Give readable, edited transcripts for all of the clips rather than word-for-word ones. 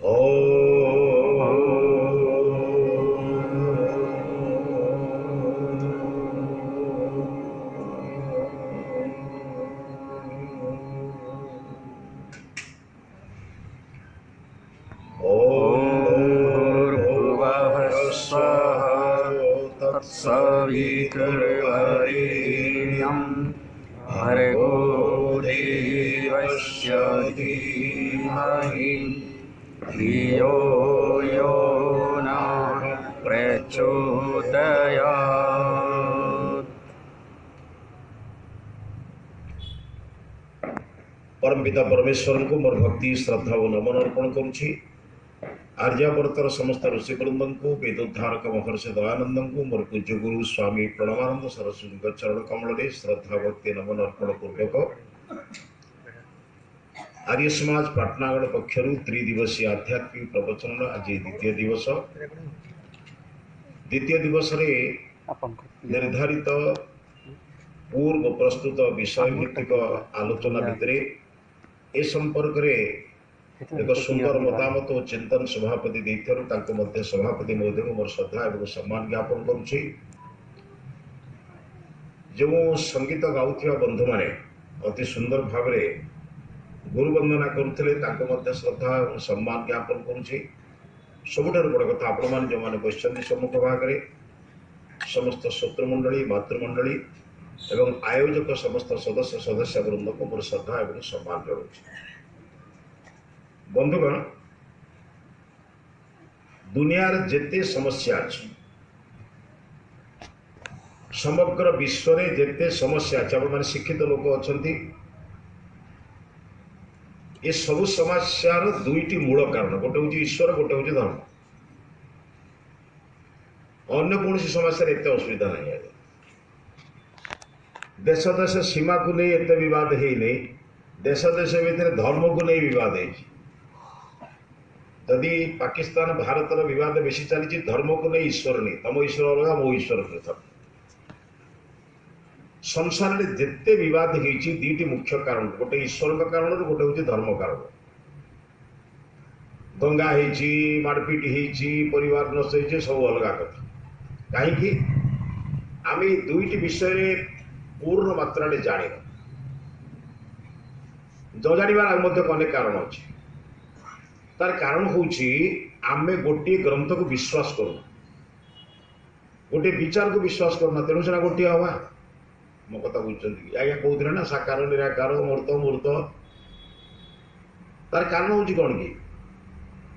तत्सवितुर्वरेण्यं भर्गो देवस्य धीमहि धियो यो नः प्रचोदयात्। परमपिता परमेश्वर को मोर भक्ति श्रद्धा और नमन अर्पण करुछि। आर्यावर्तर समस्त ऋषिवृंदଙ୍କୁ, वेदोद्धारक महर्षि दयानंदଙ୍କୁ, मोर पूज्य गुरु स्वामी प्रणवानंद सरस्वतीଙ୍କ चरण कमल श्रद्धा भक्ति नमन अर्पण पूर्वक आर्य समाज पाटनागढ़ पक्षରୁ त्रिदिवसीय आध्यात्मिक प्रवचन आज द्वितीय दिवस। द्वितीय दिवस रे निर्धारित पूर्व प्रस्तुत विषय भित्तिक आलोचना भितरे ए संपर्क रे एक सुंदर मतामत और चिंतन सभापति देइथिबाରୁ तांको मध्य सभापति महोदय मोर श्रद्धा एवं सम्मान ज्ञापन करुछि। जो संगीत गाउथिबा बंधु माने अति सुंदर भाव रे गुरु वंदना करुथिले तांको मध्य श्रद्धा एवं सम्मान ज्ञापन करुछि। सबुठाରୁ बड़ कथा आपण माने जो माने बसिଛନ୍ତି सम्मुख भाग रे समस्त श्रोतृमंडली मातृमंडली एवं आयोजक समस्त सदस्य सदस्य वृंद को मोर श्रद्धा एवं सम्मान जणाଉଛି। बंधुगण, दुनियार जेते समस्या अछि, समग्र विश्व रे जेते समस्या अछि, आपण माने शिक्षित लोक अछंती, ए सब समस्यार दुईटी मूल कारण, गोटे होची ईश्वर, गोटे होची धर्म। अन्य कौन समस्या एते असुविधा नहीं है। देश देश सीमा को नहीं एते विवाद हेई, देश देश भितर धर्म को नहीं विवाद हेइछि। यदि पाकिस्तान भारतर विवाद बेसी चली धर्म को नहीं ईश्वर नहीं, तम ईश्वर अलग मो ईश्वर पृथक। संसार रे जेते विवाद हेइछि दुईटी मुख्य कारण, गोटे ईश्वर कारण गोटे होची धर्म कारण। दंगा हेइछि, मारपीट हेइछि, परिवार नष्ट हेइछि, सब अलग कथा। काहेकि आमे दुईटी विषय रे पूर्ण मात्रा रे जानि न जानिबार मध्य अनेक कारण अछि। तार कारण होची आमे गोटे ग्रंथ को विश्वास करू, गोटे विचार को विश्वास करूना, तेणु सेना गोटे हवा। मो कथा बुझुଛନ୍ତି आज्ञा कहते ना साकार निराकार मूर्त मूर्त। तार कारण होची कौन कि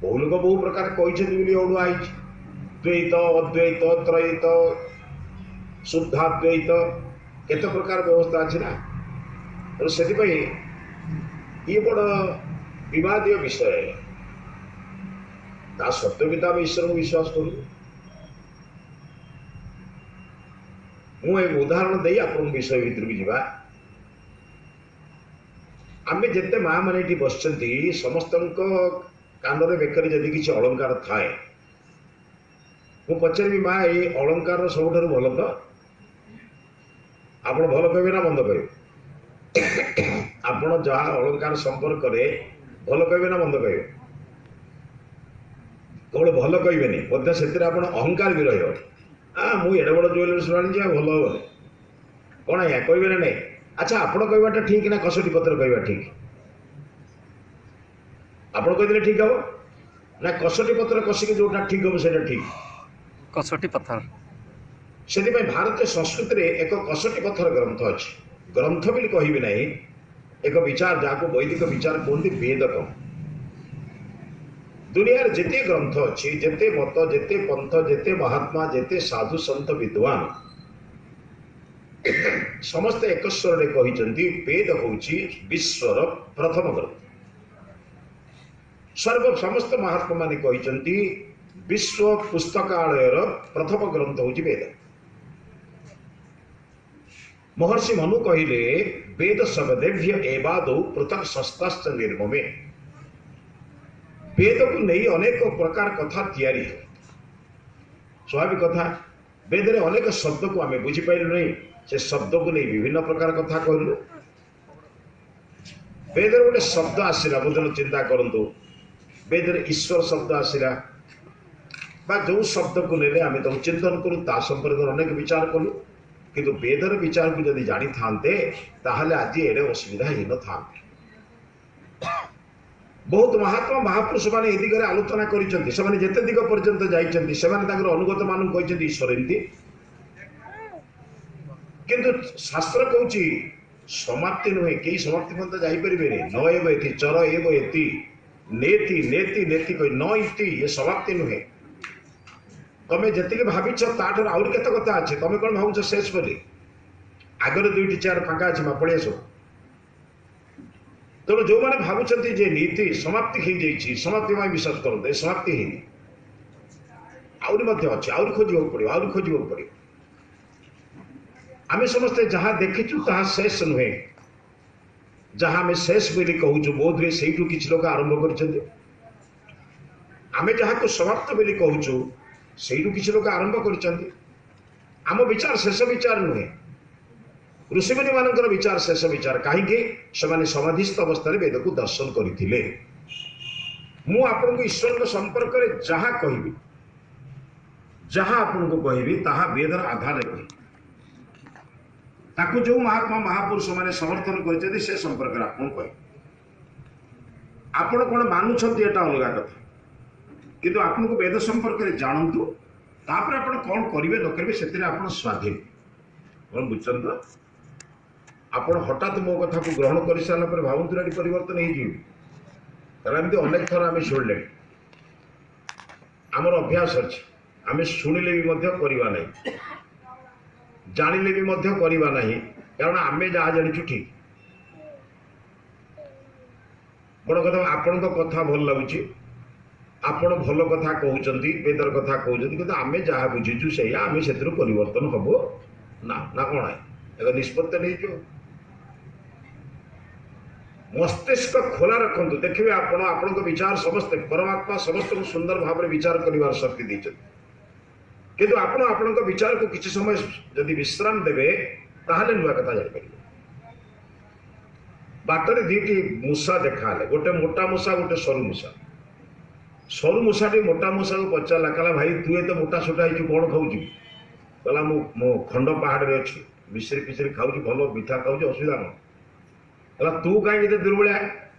बहु लोक बहु प्रकार कहिଛନ୍ତି बोली अड़ुआ होइଛି। द्वैत अद्वैत त्रैत शुद्धाद्वैत केते प्रकार व्यवस्था अछि ना। तेणु सेथिपाई ये बड़ विवादीय विषय। ता सत्त्वे भी तो आम ईश्वर को विश्वास करू। मुझे एक उदाहरण दे आपण विषय भितर को जीवा। आम जिते माँ मैंने ये बस समस्त कान बेकरे जदि किसी अलंकार थाए, मुझे पचारि माँ ये अलंकार सब भल तो आपण भल कहे ना मंद कहे? आपण जहाँ अलंकार संपर्क रे भल कहे ना मंद कहे? केवल भल कहबेनि, मध्य से आपण अहंकार भी रहिବ। आ मुझे एड़े बड़ ज्वेलर्स आनी भल हेनी कौन आज्ञा कहे ना नहीं? अच्छा आपण कहवाटा ठीक ना कसौटी पत्र कहवा ठीक? आपण कहीदेले ठीक हम ना कसौटी पत्र कसिक जोटा ठीक हम सेटा ठीक? कसौटी पत्थर। से भारतीय संस्कृति रे एक कसौटी पत्थर ग्रंथ अछि। ग्रंथ भी कहि ना, एक विचार जहाँ को वैदिक विचार कहते वेद कह। दुनियार जेते ग्रंथ अछि, जेते मत, जेते पंथ, जेते महात्मा, जेते साधु संत विद्वान समस्त एक स्वरे कहिଛନ୍ତି वेद होउछि विश्वर प्रथम ग्रंथ। सर्व समस्त महात्मा माने कहिଛନ୍ତି विश्व पुस्तकालयर प्रथम ग्रंथ होउछि वेद। महर्षि मनु कहिले वेद शब्देभ्य एवादौ पृथक संस्थाश्च निर्ममे। वेद को नहीं अनेक प्रकार कथा तैयारी है। स्वाभाविक कथा वेद रे अनेक शब्द को आम बुझिपाइलु नहीं, से शब्द को नहीं विभिन्न प्रकार कथा कहलु। वेद रे गोटे शब्द आसिला, बुझल चिंता करन्तु, ବେଦରେ ଈଶ୍ୱର ଶବ୍ଦ ଆସିଲା ବା ଯେଉଁ ଶବ୍ଦକୁ ନେଲେ ଆମେ ତାକୁ ଚିନ୍ତନ କରୁ, ତା ସମ୍ପର୍କରେ ଅନେକ ବିଚାର କଲୁ। କିନ୍ତୁ ବେଦର ବିଚାରକୁ ଯଦି ଜାଣିଥାନ୍ତେ ତାହେଲେ ଆଜି ଏଡ଼େ ଅସୁବିଧା ହେଇନଥାନ୍ତେ। ବହୁତ ମହାତ୍ମା ମହାପୁରୁଷମାନେ ଏ ଦିଗରେ ଆଲୋଚନା କରିଛନ୍ତି। ସେମାନେ ଯେତେ ଦିଗ ପର୍ଯ୍ୟନ୍ତ ଯାଇଛନ୍ତି, ସେମାନେ ତାଙ୍କର ଅନୁଗତମାନଙ୍କୁ କହିଛନ୍ତି ଈଶ୍ୱର ଏମିତି। କିନ୍ତୁ ଶାସ୍ତ୍ର କହୁଛି ସମାପ୍ତି ନୁହେଁ, କେହି ସମାପ୍ତି ପର୍ଯ୍ୟନ୍ତ ଯାଇପାରିବେନି। ନ ଏବ ଏତି ଚର ଏବ ଏତି ନେତି ନେତି ନେତି କହି ନ ଇତି, ଏ ସମାପ୍ତି ନୁହେଁ। ତମେ ଯେତିକି ଭାବିଛ ତାଠାରୁ ଆହୁରି କେତେ କଥା ଅଛି। ତମେ କ'ଣ ଭାବୁଛ ଶେଷ ବୋଲି? ଆଗରେ ଦୁଇଟି ଚେୟାର ଫାଙ୍କା ଅଛି, ମା ପଳେଇ ଆସ। ତେଣୁ ଯେଉଁମାନେ ଭାବୁଛନ୍ତି ଯେ ନୀତି ସମାପ୍ତି ହେଇଯାଇଛି, ସମାପ୍ତି ପାଇଁ ବିଶ୍ୱାସ କରନ୍ତୁ, ଏ ସମାପ୍ତି ହେଇନି, ଆହୁରି ମଧ୍ୟ ଅଛି, ଆହୁରି ଖୋଜିବାକୁ ପଡ଼ିବ, ଆହୁରି ଖୋଜିବାକୁ ପଡ଼ିବ। ଆମେ ସମସ୍ତେ ଯାହା ଦେଖିଛୁ ତାହା ଶେଷ ନୁହେଁ। ଯାହା ଆମେ ଶେଷ ବୋଲି କହୁଛୁ ବୋଧହୁଏ ସେଇଠୁ କିଛି ଲୋକ ଆରମ୍ଭ କରିଛନ୍ତି। ଆମେ ଯାହାକୁ ସମାପ୍ତ ବୋଲି କହୁଛୁ ସେଇଠୁ କିଛି ଲୋକ ଆରମ୍ଭ କରିଛନ୍ତି। ଆମ ବିଚାର ଶେଷ ବିଚାର ନୁହେଁ, ଋଷିମୁନିମାନଙ୍କର ବିଚାର ଶେଷ ବିଚାର। କାହିଁକି? ସେମାନେ ସମାଧିସ୍ଥ ଅବସ୍ଥାରେ ବେଦକୁ ଦର୍ଶନ କରିଥିଲେ। ମୁଁ ଆପଣଙ୍କୁ ଈଶ୍ୱରଙ୍କ ସମ୍ପର୍କରେ ଯାହା କହିବି, ଯାହା ଆପଣଙ୍କୁ କହିବି ତାହା ବେଦର ଆଧାରରେ କହିବି। ତାକୁ ଯେଉଁ ମହାତ୍ମା ମହାପୁରୁଷମାନେ ସମର୍ଥନ କରିଛନ୍ତି ସେ ସମ୍ପର୍କରେ ଆପଣଙ୍କୁ କହିବି। ଆପଣ କ'ଣ ମାନୁଛନ୍ତି ଏଟା ଅଲଗା କଥା, କିନ୍ତୁ ଆପଣଙ୍କୁ ବେଦ ସମ୍ପର୍କରେ ଜାଣନ୍ତୁ, ତାପରେ ଆପଣ କ'ଣ କରିବେ ନ କରିବେ ସେଥିରେ ଆପଣ ସ୍ୱାଧୀନ। କ'ଣ ବୁଝୁଛନ୍ତି ତ? ଆପଣ ହଠାତ୍ ମୋ କଥାକୁ ଗ୍ରହଣ କରିସାରିଲା ପରେ ଭାବନ୍ତୁ ଏଠି ପରିବର୍ତ୍ତନ ହେଇଯିବି। କାରଣ ଏମିତି ଅନେକ ଥର ଆମେ ଶୁଣିଲେଣି, ଆମର ଅଭ୍ୟାସ ଅଛି, ଆମେ ଶୁଣିଲେ ବି ମଧ୍ୟ କରିବା ନାହିଁ, ଜାଣିଲେ ବି ମଧ୍ୟ କରିବା ନାହିଁ, କାରଣ ଆମେ ଯାହା ଜାଣିଛୁ ଠିକ୍। ବଡ଼ କଥା, ଆପଣଙ୍କ କଥା ଭଲ ଲାଗୁଛି, ଆପଣ ଭଲ କଥା କହୁଛନ୍ତି, ବେଦର କଥା କହୁଛନ୍ତି, କିନ୍ତୁ ଆମେ ଯାହା ବୁଝିଛୁ ସେଇଆ, ଆମେ ସେଥିରୁ ପରିବର୍ତ୍ତନ ହବ ନା ନା କ'ଣ ଏକ ନିଷ୍ପତ୍ତି ନେଇଛୁ। ମସ୍ତିଷ୍କ ଖୋଲା ରଖନ୍ତୁ, ଦେଖିବେ ଆପଣ ଆପଣଙ୍କ ବିଚାର ସମସ୍ତେ ପରମାତ୍ମା ସମସ୍ତଙ୍କୁ ସୁନ୍ଦର ଭାବରେ ବିଚାର କରିବାର ଶକ୍ତି ଦେଇଛନ୍ତି। କିନ୍ତୁ ଆପଣ ଆପଣଙ୍କ ବିଚାରକୁ କିଛି ସମୟ ଯଦି ବିଶ୍ରାମ ଦେବେ ତାହେଲେ ନୂଆ କଥା ଜାଣିପାରିବେ। ବାଟରେ ଦୁଇଟି ମୂଷା ଦେଖାହେଲେ, ଗୋଟେ ମୋଟା ମୂଷା, ଗୋଟେ ସରୁ ମୂଷା। ସରୁ ମୂଷାଟି ମୋଟା ମୂଷାକୁ ପଚାରିଲା, କହିଲା ଭାଇ ତୁ ଏତେ ମୋଟା ସୋଟା ହେଇଛୁ କ'ଣ ଖାଉଛୁ? କହିଲା ମୁଁ ଖଣ୍ଡ ପାହାଡ଼ରେ ଅଛି, ମିଶ୍ରି ଫିଶ୍ରି ଖାଉଛି, ଭଲ ମିଠା ଖାଉଛି, ଅସୁବିଧା କ'ଣ? କହିଲା ତୁ କାହିଁକି ଏତେ ଦୁର୍ବଳିଆ?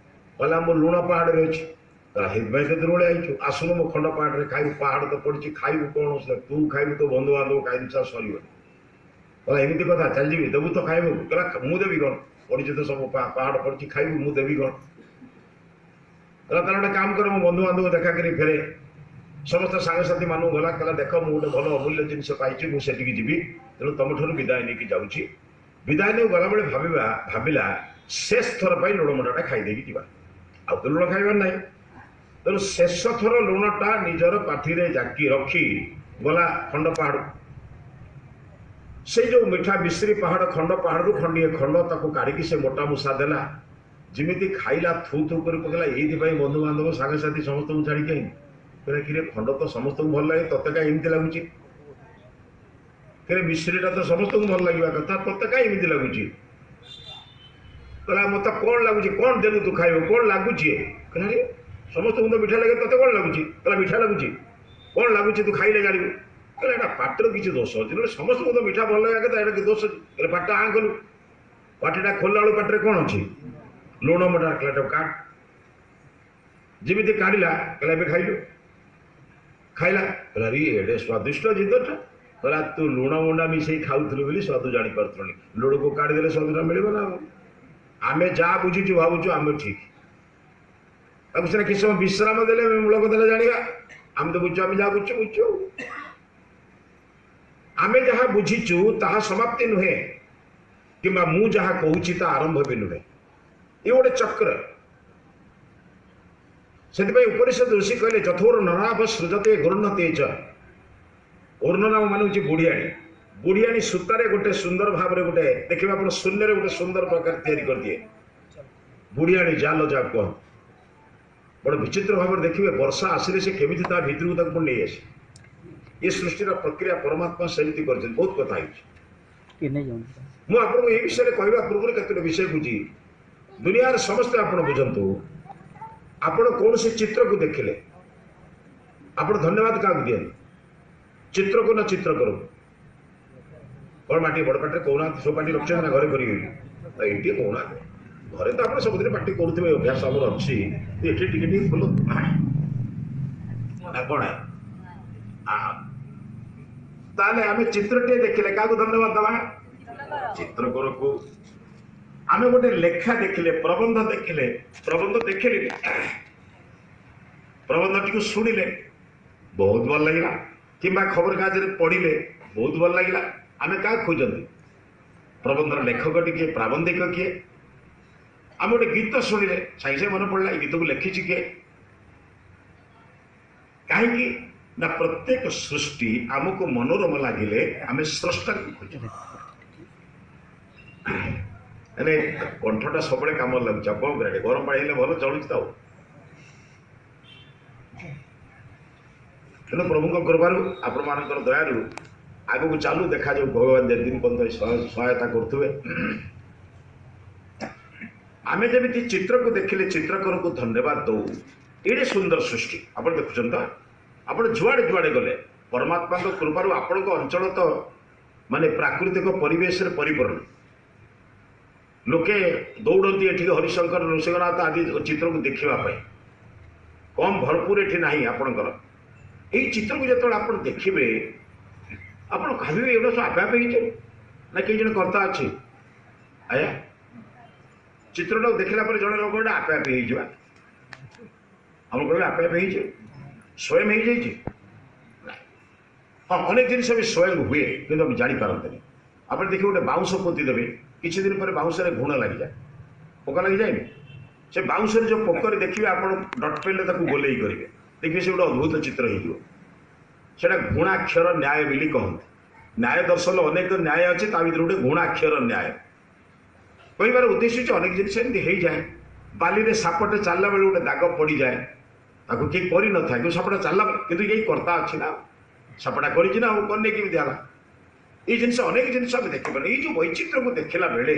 କହିଲା ମୁଁ ଲୁଣ ପାହାଡ଼ରେ ଅଛି। କହିଲା ସେଇଥିପାଇଁ ଏତେ ଦୁର୍ବଳିଆ ହେଇଛୁ, ଆସୁନୁ ମୋ ଖଣ୍ଡ ପାହାଡ଼ରେ ଖାଇବୁ, ପାହାଡ଼ ତ ପଡ଼ିଛି, ଖାଇବୁ କ'ଣ ଅସୁବିଧା, ତୁ ଖାଇବୁ ତୋ ବନ୍ଧୁବାନ୍ଧବ ଖାଇବୁ ସରିବନି। କହିଲା ଏମିତି କଥା, ଚାଲିଯିବି, ଦେବୁ ତ ଖାଇବୁ? କହିଲା ମୁଁ ଦେବି କ'ଣ, ପଡ଼ିଛି ତ ସବୁ ପାହାଡ଼ ପଡ଼ିଛି, ଖାଇବୁ ମୁଁ ଦେବି କ'ଣ? କହିଲା ତାହେଲେ ଗୋଟେ କାମ କର, ମୁଁ ବନ୍ଧୁବାନ୍ଧବ ଦେଖା କରି ଫେରେ। ସମସ୍ତ ସାଙ୍ଗସାଥିମାନଙ୍କୁ ଗଲା, କହିଲା ଦେଖ ମୁଁ ଗୋଟେ ଭଲ ଅମୂଲ୍ୟ ଜିନିଷ ପାଇଛି, ମୁଁ ସେଠିକି ଯିବି, ତେଣୁ ତମଠାରୁ ବିଦାୟ ନେଇକି ଯାଉଛି। ବିଦାୟ ନେଇ ଗଲାବେଳେ ଭାବିଲା ଶେଷ ଥର ପାଇଁ ଲୁଣ ମୁଣ୍ଡାଟା ଖାଇଦେଇକି ଯିବା, ଆଉ ତ ଲୁଣ ଖାଇବାର ନାହିଁ। ତେଣୁ ଶେଷ ଥର ଲୁଣଟା ନିଜର ପାଟିରେ ଜାକି ରଖି ଗଲା ଖଣ୍ଡ ପାହାଡ଼। ସେଇ ଯେଉଁ ମିଠା ମିଶ୍ରି ପାହାଡ଼ ଖଣ୍ଡ ପାହାଡ଼ରୁ ଖଣ୍ଡିଏ ଖଣ୍ଡ ତାକୁ କାଢ଼ିକି ସେ ମୋଟା ମୂଷା ଦେଲା। ଯେମିତି ଖାଇଲା ଥୁ ଥୁ କରି ପକେଇଲା। ଏଇଥିପାଇଁ ବନ୍ଧୁବାନ୍ଧବ ସାଙ୍ଗସାଥି ସମସ୍ତଙ୍କୁ ଛାଡ଼ିକି ଆଇନି। କହିଲା କିରେ ଖଣ୍ଡ ତ ସମସ୍ତଙ୍କୁ ଭଲ ଲାଗେ, ତତେ କାହିଁ ଏମିତି ଲାଗୁଛି? କିରେ ମିଶ୍ରିଟା ତ ସମସ୍ତଙ୍କୁ ଭଲ ଲାଗିବା କଥା, ତତେ କାହିଁ ଏମିତି ଲାଗୁଛି? କହିଲା ମତେ କ'ଣ ଲାଗୁଛି, କ'ଣ ଦେଲୁ ତୁ ଖାଇବ, କ'ଣ ଲାଗୁଛି? କହିଲା ଆରେ ସମସ୍ତଙ୍କୁ ତ ମିଠା ଲାଗେ, ତତେ କ'ଣ ଲାଗୁଛି? କହିଲା ମିଠା ଲାଗୁଛି। କ'ଣ ଲାଗୁଛି ତୁ ଖାଇଲେ ଜାଣିବୁ। କହିଲା ଏଇଟା ପାଟିର କିଛି ଦୋଷ ଅଛି, ନହେଲେ ସମସ୍ତଙ୍କୁ ତ ମିଠା ଭଲ ଲାଗିବା କଥା, ଏଇଟା କି ଦୋଷ ଅଛି? କହିଲେ ପାଟିଟା ଆଁ କଲୁ, ପାଟିଟା ଖୋଲିଲା ବେଳକୁ ପାଟିରେ କ'ଣ ଅଛି? ଲୁଣ ମଟା। କହିଲା ଏଟାକୁ କାଟ। ଯେମିତି କାଢ଼ିଲା କହିଲା ଏବେ ଖାଇଲୁ। ଖାଇଲା, କହିଲା ରେ ଏଡ଼େ ସ୍ୱାଦିଷ୍ଟ ଜିନିଷଟା। କହିଲା ତୁ ଲୁଣ ମୁଣ୍ଡା ମିଶେଇ ଖାଉଥିଲୁ ବୋଲି ସ୍ୱାଦ ଜାଣିପାରୁଥିଲୁନି, ଲୁଣକୁ କାଢ଼ିଦେଲେ ସ୍ୱାଦଟା ମିଳିବ ନା। ଆମେ ଯାହା ବୁଝିଛୁ ଭାବୁଛୁ ଆମେ ଠିକ୍, ତାକୁ ସିନା କିଛି ସମୟ ବିଶ୍ରାମ ଦେଲେ ମୂଳ କଥାଟା ଜାଣିବା। ଆମେ ତ ବୁଝୁଛୁ, ଆମେ ଯାହା ବୁଝୁଛୁ ବୁଝୁଛୁ। ଆମେ ଯାହା ବୁଝିଛୁ ତାହା ସମାପ୍ତି ନୁହେଁ, କିମ୍ବା ମୁଁ ଯାହା କହୁଛି ତାହା ଆରମ୍ଭ ବି ନୁହେଁ। ଏ ଗୋଟେ ଚକ୍ର। ସେଥିପାଇଁ ଉପନିଷଦ ଋଷି କହିଲେ ଯଥୋର ନନାଭ ସୃଜତେ ଗୃହ୍ଣତେ ଚ। ଅରୁଣନାମ ମାନେ ହେଉଛି ବୁଢ଼ିଆଣୀ। ବୁଢ଼ିଆଣୀ ସୂତାରେ ଗୋଟେ ସୁନ୍ଦର ଭାବରେ ଗୋଟେ ଦେଖିବେ ଆପଣ ଶୂନ୍ୟରେ ଗୋଟେ ସୁନ୍ଦର ପ୍ରକାର ତିଆରି କରିଦିଏ ବୁଢ଼ିଆଣୀ ଜାଲ ଯାହା କୁହନ୍ତି। ବଡ଼ ବିଚିତ୍ର ଭାବରେ ଦେଖିବେ ବର୍ଷା ଆସିଲେ ସେ କେମିତି ତା ଭିତରକୁ ତାକୁ ପୁଣି ନେଇ ଆସେ। ଏ ସୃଷ୍ଟିର ପ୍ରକ୍ରିୟା ପରମାତ୍ମା ସେମିତି କରିଛନ୍ତି। ବହୁତ କଥା ହେଇଛି। ମୁଁ ଆପଣଙ୍କୁ ଏଇ ବିଷୟରେ କହିବା ପୂର୍ବରୁ କେତୋଟି ବିଷୟ ବୁଝି ଦୁନିଆରେ ସମସ୍ତେ ଆପଣ ବୁଝନ୍ତୁ। ଆପଣ କୌଣସି ଚିତ୍ରକୁ ଦେଖିଲେ ଆପଣ ଧନ୍ୟବାଦ କାହାକୁ ଦିଅନ୍ତି? ଚିତ୍ରକୁ ନା ଚିତ୍ରକରକୁ? କ'ଣ ମାଟି ବଡ଼ ପାଟିରେ କହୁନାହାନ୍ତି? ସବୁ ପାଟି ରଖିଛନ୍ତି ନା ଘରେ କରିବେ? ଏଇଠି କହୁନାହାନ୍ତି। ଘରେ ତ ଆପଣ ସବୁଦିନ ପାଟି କରୁଥିବେ, ଅଭ୍ୟାସ ଆମର ଅଛି। ଏଠି ଟିକେ ଟିକେ ଖୋଲନ୍ତୁ ନା କ'ଣ? ତାହେଲେ ଆମେ ଚିତ୍ରଟିଏ ଦେଖିଲେ କାହାକୁ ଧନ୍ୟବାଦ ଦେବା? ଚିତ୍ରକରକୁ। ଆମେ ଗୋଟେ ଲେଖା ଦେଖିଲେ, ପ୍ରବନ୍ଧ ଦେଖିଲେ, ପ୍ରବନ୍ଧ ଦେଖିଲେ, ପ୍ରବନ୍ଧଟିକୁ ଶୁଣିଲେ ବହୁତ ଭଲ ଲାଗିଲା, କିମ୍ବା ଖବରକାଗଜରେ ପଢ଼ିଲେ ବହୁତ ଭଲ ଲାଗିଲା, ଆମେ କାହାକୁ ଖୋଜନ୍ତି? ପ୍ରବନ୍ଧର ଲେଖକଟି କିଏ, ପ୍ରାବନ୍ଧିକ କିଏ? ଆମେ ଗୋଟେ ଗୀତ ଶୁଣିଲେ ସାଙ୍ଗେ ସାଙ୍ଗେ ମନେ ପଡ଼ିଲା ଏ ଗୀତକୁ ଲେଖିଛି କିଏ? କାହିଁକି ନା ପ୍ରତ୍ୟେକ ସୃଷ୍ଟି ଆମକୁ ମନୋରମ ଲାଗିଲେ ଆମେ ସ୍ରଷ୍ଟାକୁ ଖୋଜୁ। ହେଲେ କଣ୍ଠଟା ସବୁବେଳେ କାମରେ ଲାଗୁଛି, ଆଉ କ'ଣ କରିବା? ଗରମ ପାଣି ହେଲେ ଭଲ ଚଳୁଛି ତ ଆଉ। ତେଣୁ ପ୍ରଭୁଙ୍କ କୃପାରୁ ଆପଣମାନଙ୍କର ଦୟାରୁ ଆଗକୁ ଚାଲୁ, ଦେଖାଯାଉ ଭଗବାନ ଯେତେ ଦିନ ପର୍ଯ୍ୟନ୍ତ ସହାୟତା କରୁଥିବେ। ଆମେ ଯେମିତି ଚିତ୍ରକୁ ଦେଖିଲେ ଚିତ୍ରକରକୁ ଧନ୍ୟବାଦ ଦଉ, ଏଡ଼େ ସୁନ୍ଦର ସୃଷ୍ଟି ଆପଣ ଦେଖୁଛନ୍ତି ତ? ଆପଣ ଯୁଆଡ଼େ ଯୁଆଡ଼େ ଗଲେ ପରମାତ୍ମାଙ୍କ କୃପାରୁ ଆପଣଙ୍କ ଅଞ୍ଚଳ ତ ମାନେ ପ୍ରାକୃତିକ ପରିବେଶରେ ପରିପୂର୍ଣ୍ଣ। ଲୋକେ ଦୌଡ଼ନ୍ତି ଏଠିକି ହରିଶଙ୍କର, ନୃସିଂହନାଥ ଆଦି ଚିତ୍ରକୁ ଦେଖିବା ପାଇଁ। କମ୍ ଭରପୁର ଏଠି ନାହିଁ ଆପଣଙ୍କର। ଏଇ ଚିତ୍ରକୁ ଯେତେବେଳେ ଆପଣ ଦେଖିବେ ଆପଣ ଭାବିବେ ଏଗୁଡ଼ା ସବୁ ଆପେ ଆପେ ହେଇଛି ନା କେହି ଜଣେ କର୍ତ୍ତା ଅଛି? ଆଜ୍ଞା, ଚିତ୍ରଟାକୁ ଦେଖିଲା ପରେ ଜଣେ ଲୋକ ଗୋଟେ ଆପେ ଆପେ ହେଇଯିବା। ଆପଣ କହିବେ ଆପେ ଆପେ ହେଇଛି, ସ୍ୱୟଂ ହେଇଯାଇଛି? ହଁ, ଅନେକ ଜିନିଷ ବି ସ୍ୱୟଂ ହୁଏ କିନ୍ତୁ ଆମେ ଜାଣିପାରନ୍ତିନି। ଆପଣ ଦେଖିବେ ଗୋଟେ ବାଉଁଶ ପୋତି ଦେବେ, କିଛି ଦିନ ପରେ ବାଉଁଶରେ ଘୁଣ ଲାଗିଯାଏ, ପୋକ ଲାଗିଯାଏନି? ସେ ବାଉଁଶରେ ଯେଉଁ ପୋକରେ ଦେଖିବେ ଆପଣ ଡଟ୍ ପେନ୍ରେ ତାକୁ ଗୋଲେଇ କରିବେ, ଦେଖିବେ ସେ ଗୋଟେ ଅଦ୍ଭୁତ ଚିତ୍ର ହେଇଯିବ। ସେଇଟା ଘୁଣାକ୍ଷର ନ୍ୟାୟ ବୋଲି କହନ୍ତି। ନ୍ୟାୟ ଦର୍ଶନ ଅନେକ ନ୍ୟାୟ ଅଛି, ତା ଭିତରେ ଗୋଟେ ଘୁଣାକ୍ଷର ନ୍ୟାୟ। କହିବାର ଉଦ୍ଦେଶ୍ୟ ହେଉଛି ଅନେକ ଜିନିଷ ଏମିତି ହେଇଯାଏ। ବାଲିରେ ସାପଟେ ଚାଲିଲା ବେଳେ ଗୋଟେ ଦାଗ ପଡ଼ିଯାଏ, ତାକୁ କେହି କରିନଥାଏ, କିନ୍ତୁ ସାପଟା ଚାଲିଲା, କିନ୍ତୁ କେହି କର୍ତ୍ତା ଅଛି ନା, ସାପଟା କରିଛି ନା, ଆଉ କରିନି କେମିତି ହେଲା? ଏଇ ଜିନିଷ ଅନେକ ଜିନିଷ ଆମେ ଦେଖିପାରୁ। ଏଇ ଯେଉଁ ବୈଚିତ୍ରକୁ ଦେଖିଲା ବେଳେ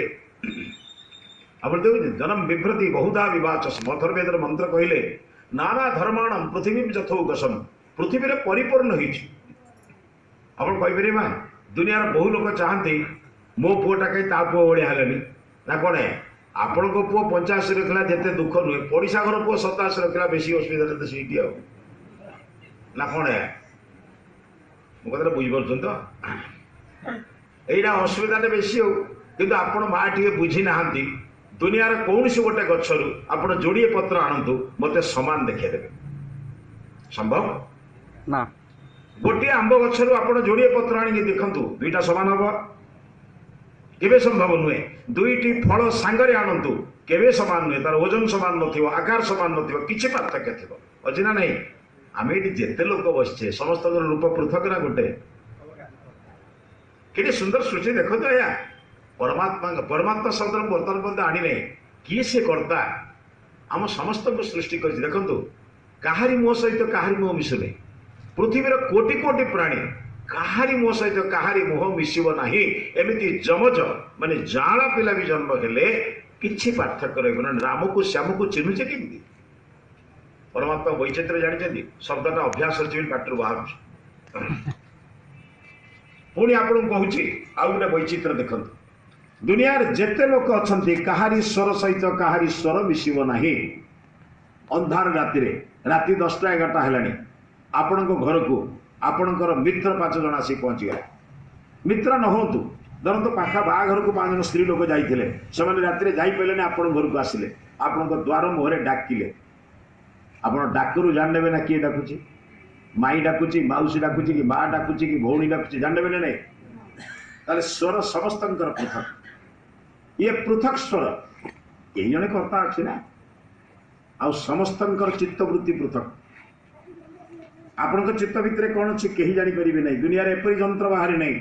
ଆପଣ ଦେଖୁଛନ୍ତି ଜନମ ବିଭ୍ରତି ବହୁଧା ବିବାଚସ। ଅଥର୍ବବେଦର ମନ୍ତ୍ର କହିଲେ ନାନା ଧର୍ମାଣମ ପୃଥିବୀ ଯଥୌକସମ, ପୃଥିବୀରେ ପରିପୂର୍ଣ୍ଣ ହେଇଛି। ଆପଣ କହିପାରିବେ ମା, ଦୁନିଆର ବହୁ ଲୋକ ଚାହାନ୍ତି ମୋ ପୁଅଟା କାହିଁ ତା ପୁଅ ଭଳିଆ ହେଲାନି ନା କ'ଣ? ଆପଣଙ୍କ ପୁଅ 85 ରଖିଲା ଯେତେ ଦୁଃଖ ନୁହେଁ, ପଡ଼ିଶା ଘର ପୁଅ 87 ରଖିଲା ବେଶୀ ଅସୁବିଧା ତ ସେଇଠି ଆଉ ନା କ'ଣ? ମୋ କଥାଟା ବୁଝିପାରୁଛନ୍ତି ତ? ଏଇଟା ଅସୁବିଧାଟା ବେଶୀ ଆଉ। କିନ୍ତୁ ଆପଣ ମା ଟିକେ ବୁଝି ନାହାନ୍ତି। ଦୁନିଆର କୌଣସି ଗୋଟେ ଗଛରୁ ଆପଣ ଯୋଡ଼ିଏ ପତ୍ର ଆଣନ୍ତୁ, ମୋତେ ସମାନ ଦେଖେଇଦେବେ, ସମ୍ଭବ ନା? ଗୋଟିଏ ଆମ୍ବ ଗଛରୁ ଆପଣ ଯୋଡ଼ିଏ ପତ୍ର ଆଣିକି ଦେଖନ୍ତୁ, ଦୁଇଟା ସମାନ ହବ? କେବେ ସମ୍ଭବ ନୁହେଁ। ଦୁଇଟି ଫଳ ସାଙ୍ଗରେ ଆଣନ୍ତୁ, କେବେ ସମାନ ନୁହେଁ। ତାର ଓଜନ ସମାନ ନଥିବ, ଆକାର ସମାନ ନଥିବ, କିଛି ପାର୍ଥକ୍ୟ ଥିବ, ଅଛି ନା ନାହିଁ? ଆମେ ଏଠି ଯେତେ ଲୋକ ବସିଛେ ସମସ୍ତଙ୍କର ରୂପ ପୃଥକ ନା ଗୋଟେ? କେତେ ସୁନ୍ଦର ସୃଷ୍ଟି ଦେଖନ୍ତୁ ଆଜ୍ଞା। ପରମାତ୍ମାଙ୍କ ପରମାତ୍ମା ଶବ୍ଦର ବର୍ତ୍ତମାନ ପର୍ଯ୍ୟନ୍ତ ଆଣିନାହିଁ। କିଏ ସେ କର୍ତ୍ତା ଆମ ସମସ୍ତଙ୍କୁ ସୃଷ୍ଟି କରିଛି? ଦେଖନ୍ତୁ, କାହାରି ମୁହଁ ସହିତ କାହାରି ମୁହଁ ମିଶୁନି। ପୃଥିବୀର କୋଟି କୋଟି ପ୍ରାଣୀ, କାହାରି ମୁହଁ ସହିତ କାହାରି ମୁହଁ ମିଶିବ ନାହିଁ। ଏମିତି ଯମଜ ମାନେ ଜାଆଁଳା ପିଲା ବି ଜନ୍ମ ହେଲେ କିଛି ପାର୍ଥକ୍ୟ ରହିବ ନା। ରାମକୁ ଶ୍ୟାମକୁ ଚିହ୍ନୁଛେ କେମିତି? ପରମାତ୍ମା ବୈଚିତ୍ର୍ୟ ଜାଣିଛନ୍ତି। ଶବ୍ଦଟା ଅଭ୍ୟାସ ଅଛି ବୋଲି ପାଟିରୁ ବାହାରୁଛି। ପୁଣି ଆପଣଙ୍କୁ କହୁଛି ଆଉ ଗୋଟେ ବୈଚିତ୍ର୍ୟ ଦେଖନ୍ତୁ। ଦୁନିଆରେ ଯେତେ ଲୋକ ଅଛନ୍ତି କାହାରି ସ୍ୱର ସହିତ କାହାରି ସ୍ୱର ମିଶିବ ନାହିଁ। ଅନ୍ଧାର ରାତିରେ, ରାତି 10ଟା 11ଟା ହେଲାଣି, ଆପଣଙ୍କ ଘରକୁ ଆପଣଙ୍କର ମିତ୍ର 5 ଜଣ ଆସି ପହଞ୍ଚିଗଲେ। ମିତ୍ର ନ ହୁଅନ୍ତୁ, ଧରନ୍ତୁ ପାଖ ବାହାଘରକୁ 5 ଜଣ ସ୍ତ୍ରୀ ଲୋକ ଯାଇଥିଲେ, ସେମାନେ ରାତିରେ ଯାଇପାରିଲେନି, ଆପଣଙ୍କ ଘରକୁ ଆସିଲେ, ଆପଣଙ୍କ ଦ୍ୱାର ମୁହଁରେ ଡାକିଲେ। ଆପଣ ଡାକରୁ ଜାଣିନେବେ ନା କିଏ ଡାକୁଛି? ମାଇଁ ଡାକୁଛି, ମାଉସୀ ଡାକୁଛି, କି ମା ଡାକୁଛି, କି ଭଉଣୀ ଡାକୁଛି, ଜାଣିନେବେ ନା ନାଇଁ? ତାହେଲେ ସ୍ୱର ସମସ୍ତଙ୍କର ପୃଥକ। ଇଏ ପୃଥକ ସ୍ୱର, କେହି ଜଣେ କର୍ତ୍ତା ଅଛି ନା? ଆଉ ସମସ୍ତଙ୍କର ଚିତ୍ତବୃତ୍ତି ପୃଥକ। ଆପଣଙ୍କ ଚିତ୍ତ ଭିତରେ କ'ଣ ଅଛି କେହି ଜାଣିପାରିବେ ନାହିଁ। ଦୁନିଆରେ ଏପରି ଯନ୍ତ୍ର ବାହାରି ନାହିଁ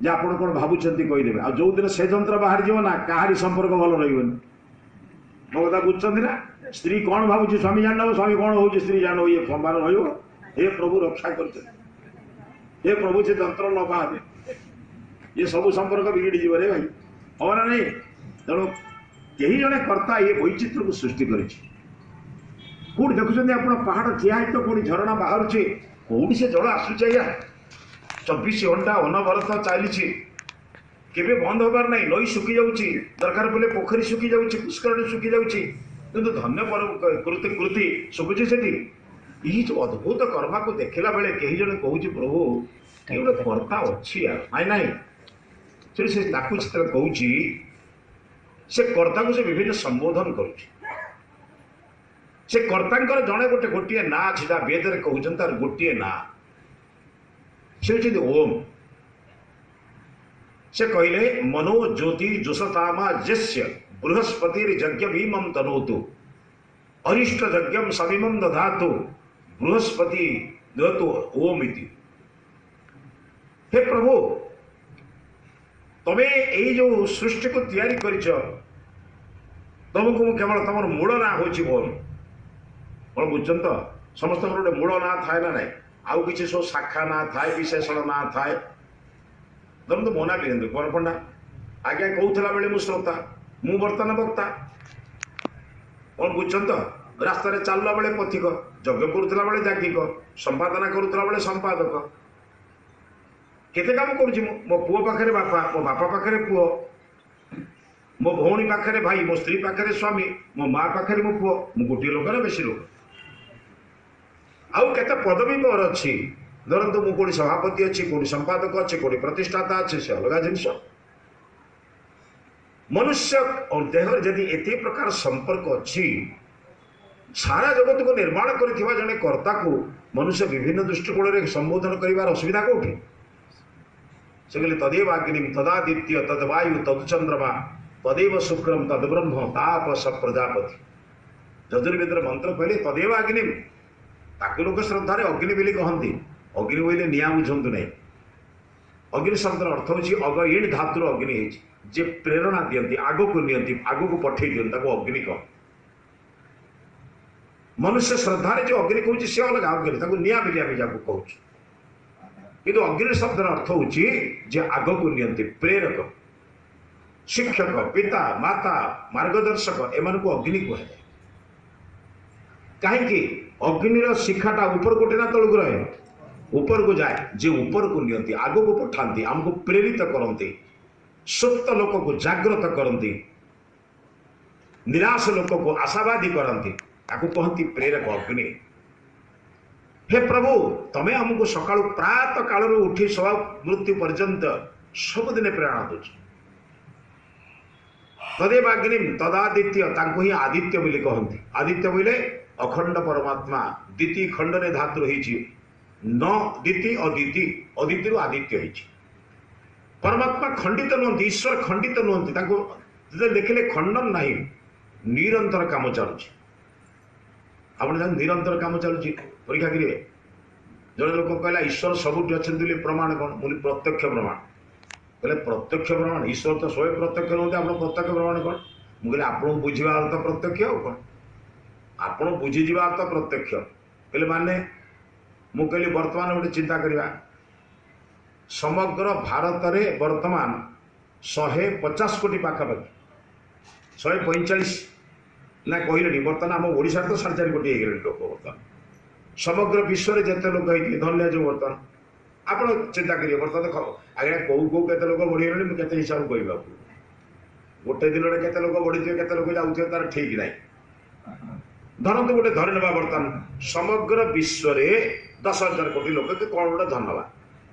ଯେ ଆପଣ କ'ଣ ଭାବୁଛନ୍ତି କହିଦେବେ। ଆଉ ଯୋଉଦିନ ସେ ଯନ୍ତ୍ର ବାହାରିଯିବ ନା, କାହାରି ସମ୍ପର୍କ ଭଲ ରହିବନି। ମୋ କଥା ବୁଝୁଛନ୍ତି ନା? ସ୍ତ୍ରୀ କ'ଣ ଭାବୁଛି ସ୍ୱାମୀ ଜାଣିନବ, ସ୍ୱାମୀ କ'ଣ ହଉଛି ସ୍ତ୍ରୀ ଜାଣିନବ, ଇଏ ସମ୍ଭାଳ ରହିବ? ହେ ପ୍ରଭୁ ରକ୍ଷା କରିଛନ୍ତି, ହେ ପ୍ରଭୁ ସେ ଯନ୍ତ୍ର ନ ବାହାରେ ଇଏ ସବୁ ସମ୍ପର୍କ ବିଗିଡ଼ି ଯିବ ରେ ଭାଇ, ହବ ନା ନାଇଁ? ତେଣୁ କେହି ଜଣେ କର୍ତ୍ତା ଇଏ ବୈଚିତ୍ରକୁ ସୃଷ୍ଟି କରିଛି। କୋଉଠି ଦେଖୁଛନ୍ତି ଆପଣ ପାହାଡ଼ ଠିଆ ହେଇତ କୋଉଠି ଝରଣା ବାହାରୁଛି, କୋଉଠି ସେ ଜଳ ଆସୁଛି ଆଜ୍ଞା? 24 ଘଣ୍ଟା ଅନବରତ ଚାଲିଛି, କେବେ ବନ୍ଦ ହେବାର ନାହିଁ। ନଈ ଶୁଖି ଯାଉଛି, ଦରକାର ପଡ଼ିଲେ ପୋଖରୀ ଶୁଖି ଯାଉଛି, ପୁଷ୍କରଣୀ ଶୁଖି ଯାଉଛି, କିନ୍ତୁ ଧନ୍ୟ ପର କୃତି କୃତି ଶୁଖୁଛି ସେଠି। ଏଇ ଯୋଉ ଅଦ୍ଭୁତ କର୍ମାକୁ ଦେଖିଲା ବେଳେ କେହି ଜଣେ କହୁଛି, ପ୍ରଭୁ ଏ ଗୋଟେ କର୍ତ୍ତା ଅଛି ଆଉ ନାଇଁ ନାଇଁ। ସେଠି ସେ ତାକୁ ଯେତେବେଳେ କହୁଛି, ସେ କର୍ତ୍ତାକୁ ସେ ବିଭିନ୍ନ ସମ୍ବୋଧନ କରୁଛି। ସେ କର୍ତ୍ତାଙ୍କର ଜଣେ ଗୋଟେ ଗୋଟିଏ ନାଁ ଅଛି, ଯାହା ବେଦରେ କହୁଛନ୍ତି ତାର ଗୋଟିଏ ନାଁ, ସେ ହେଉଛନ୍ତି ଓମ୍। ସେ କହିଲେ ମନୋ ଜ୍ୟୋତି ଜୋଷତାମା ଯସ୍ୟ ବୃହସ୍ପତିର ଯଜ୍ଞ ଭୀମಂ ତନୋତୁ ଅରିଷ୍ଟ ଯଜ୍ଞം ସବିମಂ ଦଧାତୁ ବୃହସ୍ପତି ଦତୁ ଓମ୍ ଇତି। ହେ ପ୍ରଭୁ, ତମେ ଏଇ ଯୋଉ ସୃଷ୍ଟିକୁ ତିଆରି କରିଛ, ତମକୁ ମୁଁ କେବଳ ତମର ମୂଳ ନାଁ ହେଉଛି ଓମ୍। କଣ ବୁଝୁଛନ୍ତି ତ? ସମସ୍ତଙ୍କର ଗୋଟେ ମୂଳ ନାଁ ଥାଏ ନା ନାଇଁ? ଆଉ କିଛି ସବୁ ଶାଖା ନାଁ ଥାଏ, ବିଶେଷଣ ନାଁ ଥାଏ। ଧରନ୍ତୁ ମୋ ନାଁ ବୀରେନ୍ଦ୍ର କୁମାର ପଣ୍ଡା। ଆଜ୍ଞା କହୁଥିଲା ବେଳେ ମୁଁ ଶ୍ରୋତା, ମୁଁ ବର୍ତ୍ତମାନ ବକ୍ତା। କଣ ବୁଝୁଛନ୍ତି ତ? ରାସ୍ତାରେ ଚାଲିଲା ବେଳେ ପଥିକ, ଯଜ୍ଞ କରୁଥିଲା ବେଳେ ଯାଜ୍ଞିକ, ସମ୍ପାଦନା କରୁଥିଲା ବେଳେ ସମ୍ପାଦକ। କେତେ କାମ କରୁଛି ମୁଁ। ମୋ ପୁଅ ପାଖରେ ବାପା, ମୋ ବାପା ପାଖରେ ପୁଅ, ମୋ ଭଉଣୀ ପାଖରେ ଭାଇ, ମୋ ସ୍ତ୍ରୀ ପାଖରେ ସ୍ୱାମୀ, ମୋ ମା ପାଖରେ ମୋ ପୁଅ। ମୁଁ ଗୋଟିଏ ଲୋକ ନା ବେଶୀ ଲୋକ? ଆଉ କେତେ ପଦବୀ ମୋର ଅଛି। ଧରନ୍ତୁ ମୁଁ କୋଉଠି ସଭାପତି ଅଛି, କୋଉଠି ସମ୍ପାଦକ ଅଛି, କୋଉଠି ପ୍ରତିଷ୍ଠାତା ଅଛି, ସେ ଅଲଗା ଜିନିଷ। ମନୁଷ୍ୟ ଦେହରେ ଯଦି ଏତେ ପ୍ରକାର ସମ୍ପର୍କ ଅଛି, ସାରା ଜଗତକୁ ନିର୍ମାଣ କରିଥିବା ଜଣେ କର୍ତ୍ତାକୁ ମନୁଷ୍ୟ ବିଭିନ୍ନ ଦୃଷ୍ଟିକୋଣରେ ସମ୍ବୋଧନ କରିବାର ଅସୁବିଧା କୋଉଠି? ସେ କହିଲେ ତଦେବ ଅଗ୍ନିମ୍ ତଦାଦିତ୍ୟ ତଦବାୟୁ ତଦୁଚନ୍ଦ୍ରମା ତଦେବ ଶୁକ୍ରମ ତଦବ୍ରହ୍ମ ତାପସ ପ୍ରଜାପତି। ଯଜୁର୍ବେଦର ମନ୍ତ୍ର କହିଲେ ତଦେବ ଅଗ୍ନିମ୍। ତାକୁ ଲୋକ ଶ୍ରଦ୍ଧାରେ ଅଗ୍ନି ବୋଲି କହନ୍ତି। ଅଗ୍ନି ବୋଇଲେ ନିଆଁ ବୁଝନ୍ତୁ ନାହିଁ। ଅଗ୍ନି ଶବ୍ଦର ଅର୍ଥ ହେଉଛି ଅଗ ଇଣ ଧାତୁର ଅଗ୍ନି ହେଇଛି, ଯେ ପ୍ରେରଣା ଦିଅନ୍ତି, ଆଗକୁ ନିଅନ୍ତି, ଆଗକୁ ପଠେଇ ଦିଅନ୍ତି, ତାକୁ ଅଗ୍ନି କହନ୍ତି। ମନୁଷ୍ୟ ଶ୍ରଦ୍ଧାରେ ଯେଉଁ ଅଗ୍ନି କହୁଛି ସେ ଅଲଗା ଅଗ୍ନି, ତାକୁ ନିଆଁ ବୋଲି ଆମେ ଯାହାକୁ କହୁଛୁ। କିନ୍ତୁ ଅଗ୍ନି ଶବ୍ଦର ଅର୍ଥ ହେଉଛି ଯେ ଆଗକୁ ନିଅନ୍ତି, ପ୍ରେରକ, ଶିକ୍ଷକ, ପିତା, ମାତା, ମାର୍ଗଦର୍ଶକ, ଏମାନଙ୍କୁ ଅଗ୍ନି କୁହାଯାଏ। କାହିଁକି? ଅଗ୍ନିର ଶିଖାଟା ଉପରକୁ ଉଠେ ନା ତଳକୁ ରହେ? ଉପରକୁ ଯାଏ। ଯେ ଉପରକୁ ନିଅନ୍ତି, ଆଗକୁ ପଠାନ୍ତି, ଆମକୁ ପ୍ରେରିତ କରନ୍ତି, ସୁପ୍ତ ଲୋକକୁ ଜାଗ୍ରତ କରନ୍ତି, ନିରାଶ ଲୋକକୁ ଆଶାବାଦୀ କରନ୍ତି, ତାକୁ କହନ୍ତି ପ୍ରେରକ ଅଗ୍ନି। ହେ ପ୍ରଭୁ, ତମେ ଆମକୁ ସକାଳୁ ପ୍ରାତଃ କାଳରୁ ଉଠି ସବା ମୃତ୍ୟୁ ପର୍ଯ୍ୟନ୍ତ ସବୁଦିନେ ପ୍ରେରଣା ଦଉଛ। ତଦେବ ଅଗ୍ନିମ୍ ତଦାଦିତ୍ୟ, ତାଙ୍କୁ ହିଁ ଆଦିତ୍ୟ ବୋଲି କହନ୍ତି। ଆଦିତ୍ୟ ବୋଇଲେ ଅଖଣ୍ଡ ପରମାତ୍ମା। ଦ୍ୱିତୀୟ ଖଣ୍ଡରେ ଧାତୁ ହେଇଛି ନ ଦ୍ୱିତୀ ଅଦିତି, ଅଦିତିରୁ ଆଦିତ୍ୟ ହେଇଛି। ପରମାତ୍ମା ଖଣ୍ଡିତ ନୁହନ୍ତି, ଈଶ୍ୱର ଖଣ୍ଡିତ ନୁହନ୍ତି। ତାଙ୍କୁ ଯେତେବେଳେ ଦେଖିଲେ ଖଣ୍ଡନ ନାହିଁ, ନିରନ୍ତର କାମ ଚାଲୁଛି। ଆପଣ ଜାଣନ୍ତି ନିରନ୍ତର କାମ ଚାଲୁଛି, ପରୀକ୍ଷା କରିବେ। ଜଣେ ଲୋକ କହିଲା ଈଶ୍ୱର ସବୁଠି ଅଛନ୍ତି ବୋଲି ପ୍ରମାଣ କ'ଣ? ମୁଁ ପ୍ରତ୍ୟକ୍ଷ ପ୍ରମାଣ। କହିଲେ ପ୍ରତ୍ୟକ୍ଷ ପ୍ରମାଣ? ଈଶ୍ୱର ତ ସ୍ୱୟଂ ପ୍ରତ୍ୟକ୍ଷ ନୁହନ୍ତି, ଆପଣ ପ୍ରତ୍ୟକ୍ଷ ପ୍ରମାଣ କ'ଣ? ମୁଁ କହିଲି ଆପଣଙ୍କୁ ବୁଝିବା ଅର୍ଥ ପ୍ରତ୍ୟକ୍ଷ ଆଉ କ'ଣ? ଆପଣ ବୁଝିଯିବା ଅର୍ଥ ପ୍ରତ୍ୟକ୍ଷ। କହିଲେ ମାନେ? ମୁଁ କହିଲି ବର୍ତ୍ତମାନ ଗୋଟେ ଚିନ୍ତା କରିବା, ସମଗ୍ର ଭାରତରେ ବର୍ତ୍ତମାନ 150 କୋଟି ପାଖାପାଖି, 145 ନା କହିଲେଣି, ବର୍ତ୍ତମାନ ଆମ ଓଡ଼ିଶାରେ ତ 4.5 କୋଟି ହେଇଗଲେଣି ଲୋକ। ବର୍ତ୍ତମାନ ସମଗ୍ର ବିଶ୍ୱରେ ଯେତେ ଲୋକ ହେଇଥିବେ ଧନ୍ୟ ଯୋଉ ବର୍ତ୍ତମାନ ଆପଣ ଚିନ୍ତା କରିବେ। ବର୍ତ୍ତମାନ ଆଜ୍ଞା କୋଉ କୋଉ କେତେ ଲୋକ ବଢ଼ିଗଲେଣି ମୁଁ କେତେ ହିସାବ କହିବି ଆପଣଙ୍କୁ। ଗୋଟେ ଦିନରେ କେତେ ଲୋକ ବଢ଼ିଥିବେ, କେତେ ଲୋକ ଯାଉଥିବେ ତାର ଠିକ ନାହିଁ। ଧରନ୍ତୁ ଗୋଟେ ଧରି ନେବା, ବର୍ତ୍ତମାନ ସମଗ୍ର ବିଶ୍ୱରେ 10,000 କୋଟି ଲୋକ କି କ'ଣ ଗୋଟେ ଧରି ନେବା।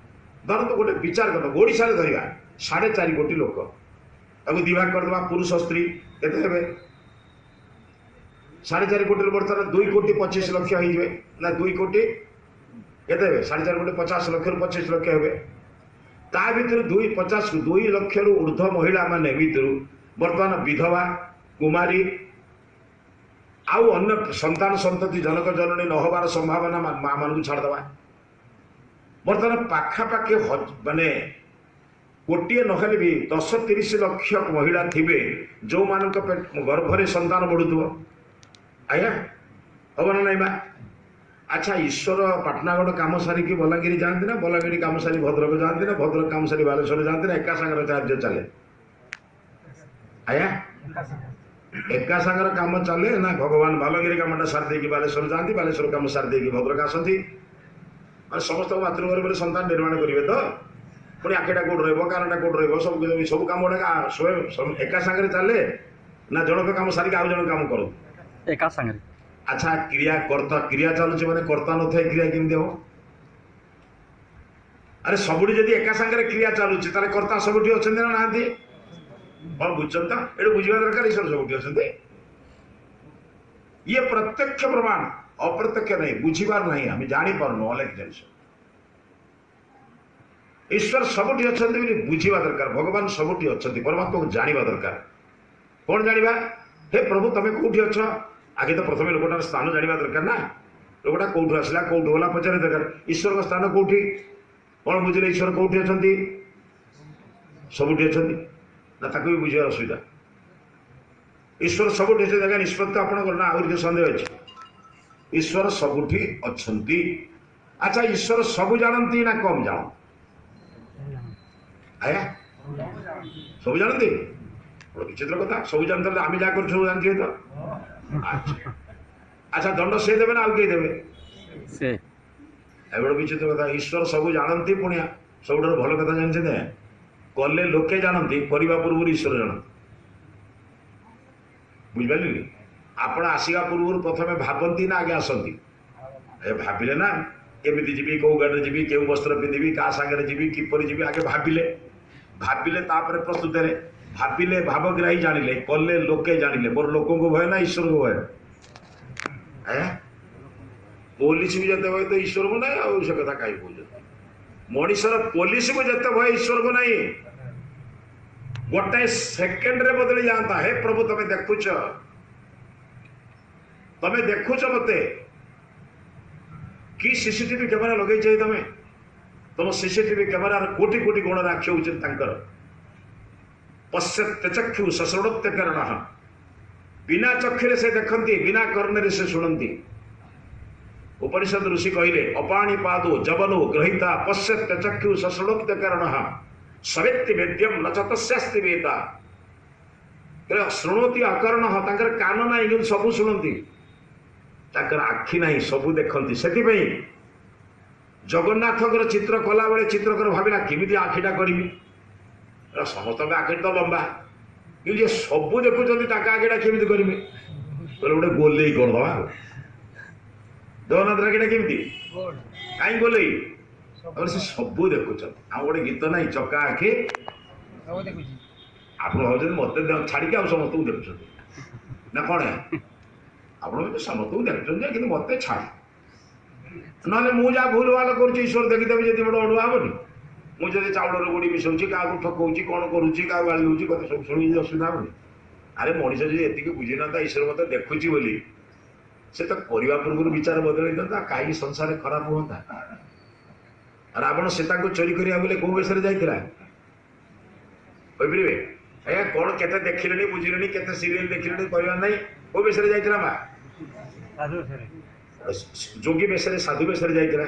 ଧରନ୍ତୁ ଗୋଟେ ବିଚାର କରିଦେବା, ଓଡ଼ିଶାରେ ଧରିବା 4.5 କୋଟି ଲୋକ, ତାକୁ ଦୁଇଭାଗ କରିଦେବା, ପୁରୁଷ ସ୍ତ୍ରୀ କେତେ ହେବେ? 4.5 କୋଟିରୁ ବର୍ତ୍ତମାନ 2 କୋଟି 25 ଲକ୍ଷ ହେଇଯିବେ ନା 2 କୋଟି କେତେ ହେବେ? 4.5 କୋଟି 50 ଲକ୍ଷରୁ 25 ଲକ୍ଷ ହେବେ। ତା ଭିତରୁ 2 ଲକ୍ଷରୁ ଉର୍ଦ୍ଧ୍ୱ ମହିଳାମାନେ ଭିତରୁ ବର୍ତ୍ତମାନ ବିଧବା, କୁମାରୀ ଆଉ ଅନ୍ୟ ସନ୍ତାନ ସନ୍ତତି ଜନକ ଜନନୀ ନ ହେବାର ସମ୍ଭାବନା ମା ମାନଙ୍କୁ ଛାଡ଼ିଦେବା। ବର୍ତ୍ତମାନ ପାଖାପାଖି ମାନେ କୋଟିଏ ନହେଲେ ବି 10-30 ଲକ୍ଷ ମହିଳା ଥିବେ ଯେଉଁମାନଙ୍କ ଗର୍ଭରେ ସନ୍ତାନ ବଢ଼ୁଥିବ। ଆଜ୍ଞା ହବ ନା ନାଇଁ ମା? ଆଚ୍ଛା, ଈଶ୍ୱର ପାଟନାଗଡ଼ କାମ ସାରିକି ବଲାଙ୍ଗୀର ଯାଆନ୍ତି ନା ବଲାଙ୍ଗୀର କାମ ସାରି ଭଦ୍ରକ ଯାଆନ୍ତି ନା ଭଦ୍ରକ କାମ ସାରି ବାଲେଶ୍ୱର ଯାଆନ୍ତି ନା ଏକା ସାଙ୍ଗରେ କାର୍ଯ୍ୟ ଚାଲେ? ଆଜ୍ଞା ଏକା ସାଙ୍ଗରେ କାମ ଚାଲେ ନା? ଭଗବାନ ବାଲଙ୍ଗିରି କାମଟା ସାରି ଦେଇକି ବାଲେଶ୍ୱର ଯାଆନ୍ତି, ବାଲେଶ୍ୱର କାମ ସାରି ଦେଇକି ଭଦ୍ରକ ଆସନ୍ତି। ମାନେ ସମସ୍ତଙ୍କ ମାତୃଗର୍ଭରେ ସନ୍ତାନ ନିର୍ମାଣ କରିବେ ତ ପୁଣି ଆଖିଟା କୋଉଠି ରହିବ, କାନଟା କୋଉଠି ରହିବ, ସବୁ ସବୁ କାମ ଗୁଡ଼ାକ ସ୍ୱୟଂ ଏକା ସାଙ୍ଗରେ ଚାଲେ ନା ଜଣଙ୍କ କାମ ସାରିକି ଆଉ ଜଣଙ୍କ କାମ କରନ୍ତି? ଏକା ସାଙ୍ଗରେ। ଆଚ୍ଛା, କ୍ରିୟା କର୍ତ୍ତା, କ୍ରିୟା ଚାଲୁଛି ମାନେ କର୍ତ୍ତା ନଥାଏ କ୍ରିୟା କେମିତି ହବ? ଆରେ ସବୁଠି ଯଦି ଏକା ସାଙ୍ଗରେ କ୍ରିୟା ଚାଲୁଛି ତାହେଲେ କର୍ତ୍ତା ସବୁଠି ଅଛନ୍ତି ନା ନାହାନ୍ତି? କଣ ବୁଝୁଛନ୍ତି ତ? ଏଠି ବୁଝିବା ଦରକାର ଈଶ୍ୱର ସବୁଠି ଅଛନ୍ତି। ଇଏ ପ୍ରତ୍ୟକ୍ଷ ପ୍ରମାଣ, ଅପ୍ରତ୍ୟକ୍ଷ ନାହିଁ। ବୁଝିବାର ନାହିଁ, ଆମେ ଜାଣିପାରୁନୁ ଅନେକ ଜିନିଷ। ଈଶ୍ୱର ସବୁଠି ଅଛନ୍ତି ବୋଲି ବୁଝିବା ଦରକାର। ଭଗବାନ ସବୁଠି ଅଛନ୍ତି, ପରମାତ୍ମାକୁ ଜାଣିବା ଦରକାର। କଣ ଜାଣିବା? ହେ ପ୍ରଭୁ ତମେ କୋଉଠି ଅଛ? ଆଗେ ତ ପ୍ରଥମେ ଲୋକଟାର ସ୍ଥାନ ଜାଣିବା ଦରକାର ନା। ଲୋକଟା କୋଉଠୁ ଆସିଲା, କୋଉଠୁ ଗଲା ପଚାରିବା ଦରକାର। ଈଶ୍ୱରଙ୍କ ସ୍ଥାନ କୋଉଠି? କଣ ବୁଝିଲେ ଈଶ୍ୱର କୋଉଠି ଅଛନ୍ତି? ସବୁଠି ଅଛନ୍ତି ନା? ତାକୁ ବି ବୁଝିବାର ଅସୁବିଧା। ଈଶ୍ୱର ସବୁଠି ଅଛନ୍ତି ଆଜ୍ଞା ନିଷ୍ପତ୍ତି ଆପଣଙ୍କର ନା ଆହୁରି ସନ୍ଦେହ ଅଛି? ଈଶ୍ୱର ସବୁଠି ଅଛନ୍ତି। ଆଚ୍ଛା, ଈଶ୍ୱର ସବୁ ଜାଣନ୍ତି ନା କମ ଜାଣନ୍ତି? ଆଜ୍ଞା ସବୁ ଜାଣନ୍ତି? ବଡ଼ ବିଚିତ୍ର କଥା। ସବୁ ଜାଣନ୍ତି, ଆମେ ଯାହା କରୁଛୁ ସବୁ ଜାଣିଥିବେ ତ? ଆଚ୍ଛା ଆଚ୍ଛା, ଦଣ୍ଡ ସେ ଦେବେ ନା ଆଉ କେହି ଦେବେ? ସେ। ଏ ବଡ଼ ବିଚିତ୍ର କଥା। ଈଶ୍ୱର ସବୁ ଜାଣନ୍ତି, ପୁଣି ସବୁଠାରୁ ଭଲ କଥା ଜାଣିଛନ୍ତି, କଲେ ଲୋକେ ଜାଣନ୍ତି, କରିବା ପୂର୍ବରୁ ଈଶ୍ୱର ଜାଣନ୍ତି। ବୁଝିପାରିଲେନି? ଆପଣ ଆସିବା ପୂର୍ବରୁ ପ୍ରଥମେ ଭାବନ୍ତି ନା ଆଗେ ଆସନ୍ତି? ଏ ଭାବିଲେ ନା, କେମିତି ଯିବି, କୋଉ ଗାଡ଼ିରେ ଯିବି, କେଉଁ ବସ୍ତ୍ର ପିନ୍ଧିବି, କାହା ସାଙ୍ଗରେ ଯିବି, କିପରି ଯିବି, ଆଗେ ଭାବିଲେ। ଭାବିଲେ ତାପରେ ପ୍ରସ୍ତୁତ ହେଲେ। ଭାବିଲେ, ଭାବଗ୍ରାହୀ ଜାଣିଲେ, କଲେ ଲୋକେ ଜାଣିଲେ। ମୋର ଲୋକଙ୍କୁ ଭୟ ନା ଈଶ୍ୱରଙ୍କୁ ଭୟ? ଆଜ୍ଞା ପୋଲିସକୁ ଯେତେ ଭୟ ତ ଈଶ୍ୱରକୁ ନାହିଁ। ଆଉ ସେ କଥା କାହିଁ କହୁଛନ୍ତି? ମଣିଷର ପୋଲିସକୁ ଯେତେ ଭୟ ଈଶ୍ୱରକୁ ନାହିଁ। ଗୋଟାଏ ସେକେଣ୍ଡରେ ବଦଳି ଯାଆନ୍ତା। ହେ ପ୍ରଭୁ ତମେ ଦେଖୁଛ, ତମେ ଦେଖୁଛ ମତେ, କି ସିସିଟିଭି କ୍ୟାମେରା ଲଗେଇଛ ତମେ? ତମ ସିସିଟିଭି କ୍ୟାମେରାର କୋଟି କୋଟି ଗୁଣରେ ଆଖି ହଉଛନ୍ତି ତାଙ୍କର। ପଶ୍ୟତ୍ୟ ଚକ୍ଷୁ ସଶୃଣୋତ୍ୟ କର୍ଣ୍ଣ, ବିନା ଚକ୍ଷୁରେ ସେ ଦେଖନ୍ତି, ବିନା କର୍ଣ୍ଣରେ ସେ ଶୁଣନ୍ତି। ଉପନିଷଦ ଋଷି କହିଲେ ଅପାଣି ପାଦୋ ଜବନୋ ଗ୍ରହିତା ପଶ୍ୟତ୍ୟ ଚକ୍ଷୁ ସଶୃଣୋତ୍ୟ କର୍ଣ୍ଣ ସବେତ୍ତି ବେଦ୍ୟମ ନ ଚ ତସ୍ୟାସ୍ତି ବେତା। ଶୃଣୋତି ଅକର୍ଣ୍ଣ, ତାଙ୍କର କାନ ନାହିଁ କିନ୍ତୁ ସବୁ ଶୁଣନ୍ତି, ତାଙ୍କର ଆଖି ନାହିଁ ସବୁ ଦେଖନ୍ତି। ସେଥିପାଇଁ ଜଗନ୍ନାଥଙ୍କର ଚିତ୍ର କଲାବେଳେ ଚିତ୍ରକର ଭାବିଲା କେମିତି ଆଖିଟା କରିବି, ସମସ୍ତଙ୍କ ଆଖି ତ ଲମ୍ବା, କିନ୍ତୁ ଯିଏ ସବୁ ଦେଖୁଛନ୍ତି ତାଙ୍କ ଆଖିଟା କେମିତି କରିବି? କହିଲେ ଗୋଟେ ଗୋଲେଇ କରିଦବା। ଆଉ ଜଗନ୍ନାଥ ଆଖିଟା କେମିତି, କାହିଁ ଗୋଲେଇ? ସେ ସବୁ ଦେଖୁଛନ୍ତି। ଆଉ ଗୋଟେ ଗୀତ ନାହିଁ, ଚକା ଆଖି? ଆପଣ ଭାବୁଛନ୍ତି ମତେ ଛାଡ଼ିକି ଆଉ ସମସ୍ତଙ୍କୁ ଦେଖୁଛନ୍ତି ନା କଣ? ଆପଣ ସମସ୍ତଙ୍କୁ ଦେଖୁଛନ୍ତି କିନ୍ତୁ ମତେ ଛାଡ଼ି, ନହେଲେ ମୁଁ ଯାହା ଭୁଲ ଭାଲ କରୁଛି ଈଶ୍ୱର ଦେଖିଦେବେ, ଯଦି ବଡ଼ ଅଡୁଆ ହବନି। ମୁଁ ଯଦି ଚାଉଳର ଗୋଡ଼ି ମିଶାଉଛି, କାହାକୁ ଠକଉଛି, କ'ଣ କରୁଛି, କାହାକୁ ଗାଳି ଦେଉଛି, କଥା ସବୁ ଶୁଣିକି ଅସୁବିଧା ହବନି। ଆରେ ମଣିଷ ଯଦି ଏତିକି ବୁଝିନଥାନ୍ତା ଈଶ୍ୱର ମତେ ଦେଖୁଛି ବୋଲି, ସେ ତ କରିବା ପୂର୍ବରୁ ବିଚାର ବଦଳେଇଥାନ୍ତା, କାହିଁକି ସଂସାରରେ ଖରାପ ହୁଅନ୍ତା? ରାବଣ ସୀତାଙ୍କୁ ଚୋରି କରିବା ବୋଲି କୋଉ ବେଶରେ ଯାଇଥିଲା କହିପାରିବେ ଆଜ୍ଞା? କ'ଣ କେତେ ଦେଖିଲେଣି, ବୁଝିଲେଣି, କେତେ ସିରିଏଲ ଦେଖିଲେଣି, କହିବାର ନାହିଁ। କୋଉ ବେଶରେ ଯାଇଥିଲା ମା? ଯୋଗୀ ବେଶରେ, ସାଧୁ ବେଶରେ ଯାଇଥିଲା।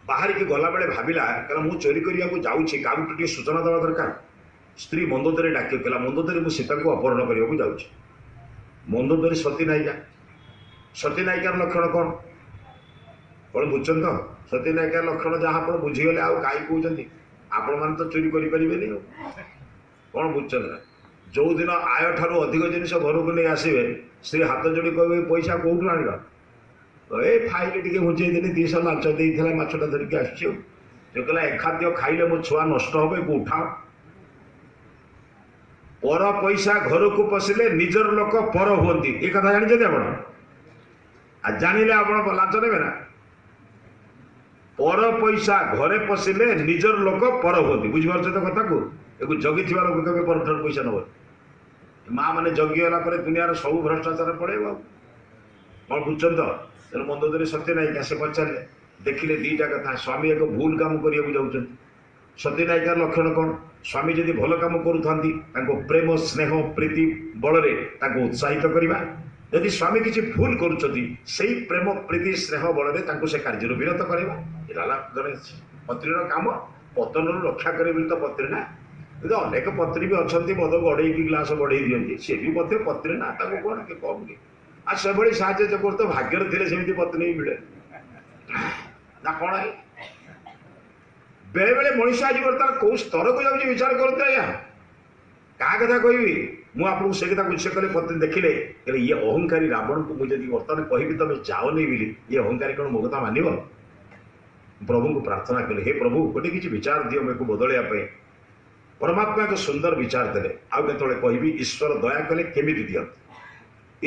ବାହାରିକି ଗଲାବେଳେ ଭାବିଲା, କାରଣ ମୁଁ ଚୋରି କରିବାକୁ ଯାଉଛି, କାହାକୁ ଟିକେ ସୂଚନା ଦେବା ଦରକାର। ସ୍ତ୍ରୀ ମନ୍ଦୋଦରୀ ଡାକି କହିଲା, ମନ୍ଦୋଦରୀ ମୁଁ ସୀତାଙ୍କୁ ଅପହରଣ କରିବାକୁ ଯାଉଛି। ମନ୍ଦୋଦରୀ ସତୀ ନାୟିକା। ସତୀ ନାୟିକାର ଲକ୍ଷଣ କ'ଣ? କ'ଣ ବୁଝୁଛନ୍ତି ତ? ସତୀ ନାୟିକାର ଲକ୍ଷଣ ଯାହା ଆପଣ ବୁଝିଗଲେ ଆଉ କାହିଁ କହୁଛନ୍ତି? ଆପଣମାନେ ତ ଚୋରି କରିପାରିବେନି। ଆଉ କ'ଣ ବୁଝୁଛନ୍ତି ନା? ଯୋଉଦିନ ଆୟ ଠାରୁ ଅଧିକ ଜିନିଷ ଘରକୁ ନେଇ ଆସିବେ, ସ୍ତ୍ରୀ ହାତ ଯୋଡ଼ି କହିବେ ପଇସା କୋଉଠୁ ଆଣିଲ? ଏ ଫାଇଲ ଟିକେ ଘୁଞ୍ଚେଇ ଦେଲି, 200 ଲାଞ୍ଚ ଦେଇଥିଲା, ମାଛଟା ଧରିକି ଆସିଛି। ଆଉ ସେ କହିଲା ଏ ଖାଦ୍ୟ ଖାଇଲେ ମୋ ଛୁଆ ନଷ୍ଟ ହବ, ଏକୁ ଉଠାଅ। ପର ପଇସା ଘରକୁ ପଶିଲେ ନିଜର ଲୋକ ପର ହୁଅନ୍ତି, ଏ କଥା ଜାଣିଛନ୍ତି ଆପଣ? ଆଉ ଜାଣିଲେ ଆପଣ ଲାଞ୍ଚ ନେବେ ନା? ପର ପଇସା ଘରେ ପଶିଲେ ନିଜର ଲୋକ ପର ହୁଅନ୍ତି, ବୁଝିପାରୁଛ ତ କଥାକୁ? ଏକୁ ଜଗିଥିବା ଲୋକ କେବେ ପରଠାରୁ ପଇସା ନେବ? ମା ମାନେ ଜଗିଗଲା ପରେ ଦୁନିଆର ସବୁ ଭ୍ରଷ୍ଟାଚାର ପଳେଇବ। ଆଉ କ'ଣ ବୁଝୁଛନ୍ତି ତ? ତେଣୁ ମନ୍ଦୋଦରୀ ସତ୍ୟ ନାୟିକା, ସେ ପଚାରିଲେ, ଦେଖିଲେ ଦିଟା କଥା, ସ୍ୱାମୀ ଏକ ଭୁଲ କାମ କରିବାକୁ ଯାଉଛନ୍ତି। ସତୀ ନାୟିକାର ଲକ୍ଷଣ କ'ଣ? ସ୍ୱାମୀ ଯଦି ଭଲ କାମ କରୁଥାନ୍ତି ତାଙ୍କୁ ପ୍ରେମ ସ୍ନେହ ପ୍ରୀତି ବଳରେ ତାଙ୍କୁ ଉତ୍ସାହିତ କରିବା। ଯଦି ସ୍ୱାମୀ କିଛି ଭୁଲ କରୁଛନ୍ତି ସେଇ ପ୍ରେମ ପ୍ରୀତି ସ୍ନେହ ବଳରେ ତାଙ୍କୁ ସେ କାର୍ଯ୍ୟରୁ ବିରତ କରିବା। ଏଇଟା ହେଲା ଜଣେ ପତ୍ନୀର କାମ। ପତନରୁ ରକ୍ଷା କରିବେ ବୋଲି ତ ପତ୍ନୀ ନା। କିନ୍ତୁ ଅନେକ ପତ୍ନୀ ବି ଅଛନ୍ତି, ମଦ ଗଡ଼େଇକି ଗ୍ଲାସ ବଢ଼େଇ ଦିଅନ୍ତି, ସେ ବି ମଧ୍ୟ ପତ୍ନୀ ନା, ତାକୁ କ'ଣ କି କମ୍ କି? ଆଉ ସେଭଳି ସାହାଯ୍ୟ କରୁତ ଭାଗ୍ୟରେ ଥିଲେ ସେମିତି ପତ୍ନୀ ବି ମିଳେ ନା କ'ଣ? ବେଳେବେଳେ ମଣିଷ ଆଜି ବର୍ତ୍ତମାନ କୋଉ ସ୍ତରକୁ ଯାଉଛି ବିଚାର କରନ୍ତୁ ଆଜ୍ଞା। କାହା କଥା କହିବି ମୁଁ ଆପଣଙ୍କୁ? ସେ କଥା ସେ କହିଲେ, ପତ୍ନୀ ଦେଖିଲେ, କହିଲେ ଇଏ ଅହଙ୍କାରୀ ରାବଣକୁ ମୁଁ ଯଦି ବର୍ତ୍ତମାନ କହିବି ତମେ ଯାଅନି ବୋଲି, ଇଏ ଅହଙ୍କାରୀ କ'ଣ ମୋ କଥା ମାନିବ? ପ୍ରଭୁଙ୍କୁ ପ୍ରାର୍ଥନା କଲେ, ହେ ପ୍ରଭୁ, ଗୋଟେ କିଛି ବିଚାର ଦିଅ ମୁଁ ବଦଳିବା ପାଇଁ। ପରମାତ୍ମା ଏକ ସୁନ୍ଦର ବିଚାର ଦେଲେ। ଆଉ କେତେବେଳେ କହିବି ଈଶ୍ୱର ଦୟା କଲେ କେମିତି ଦିଅନ୍ତି।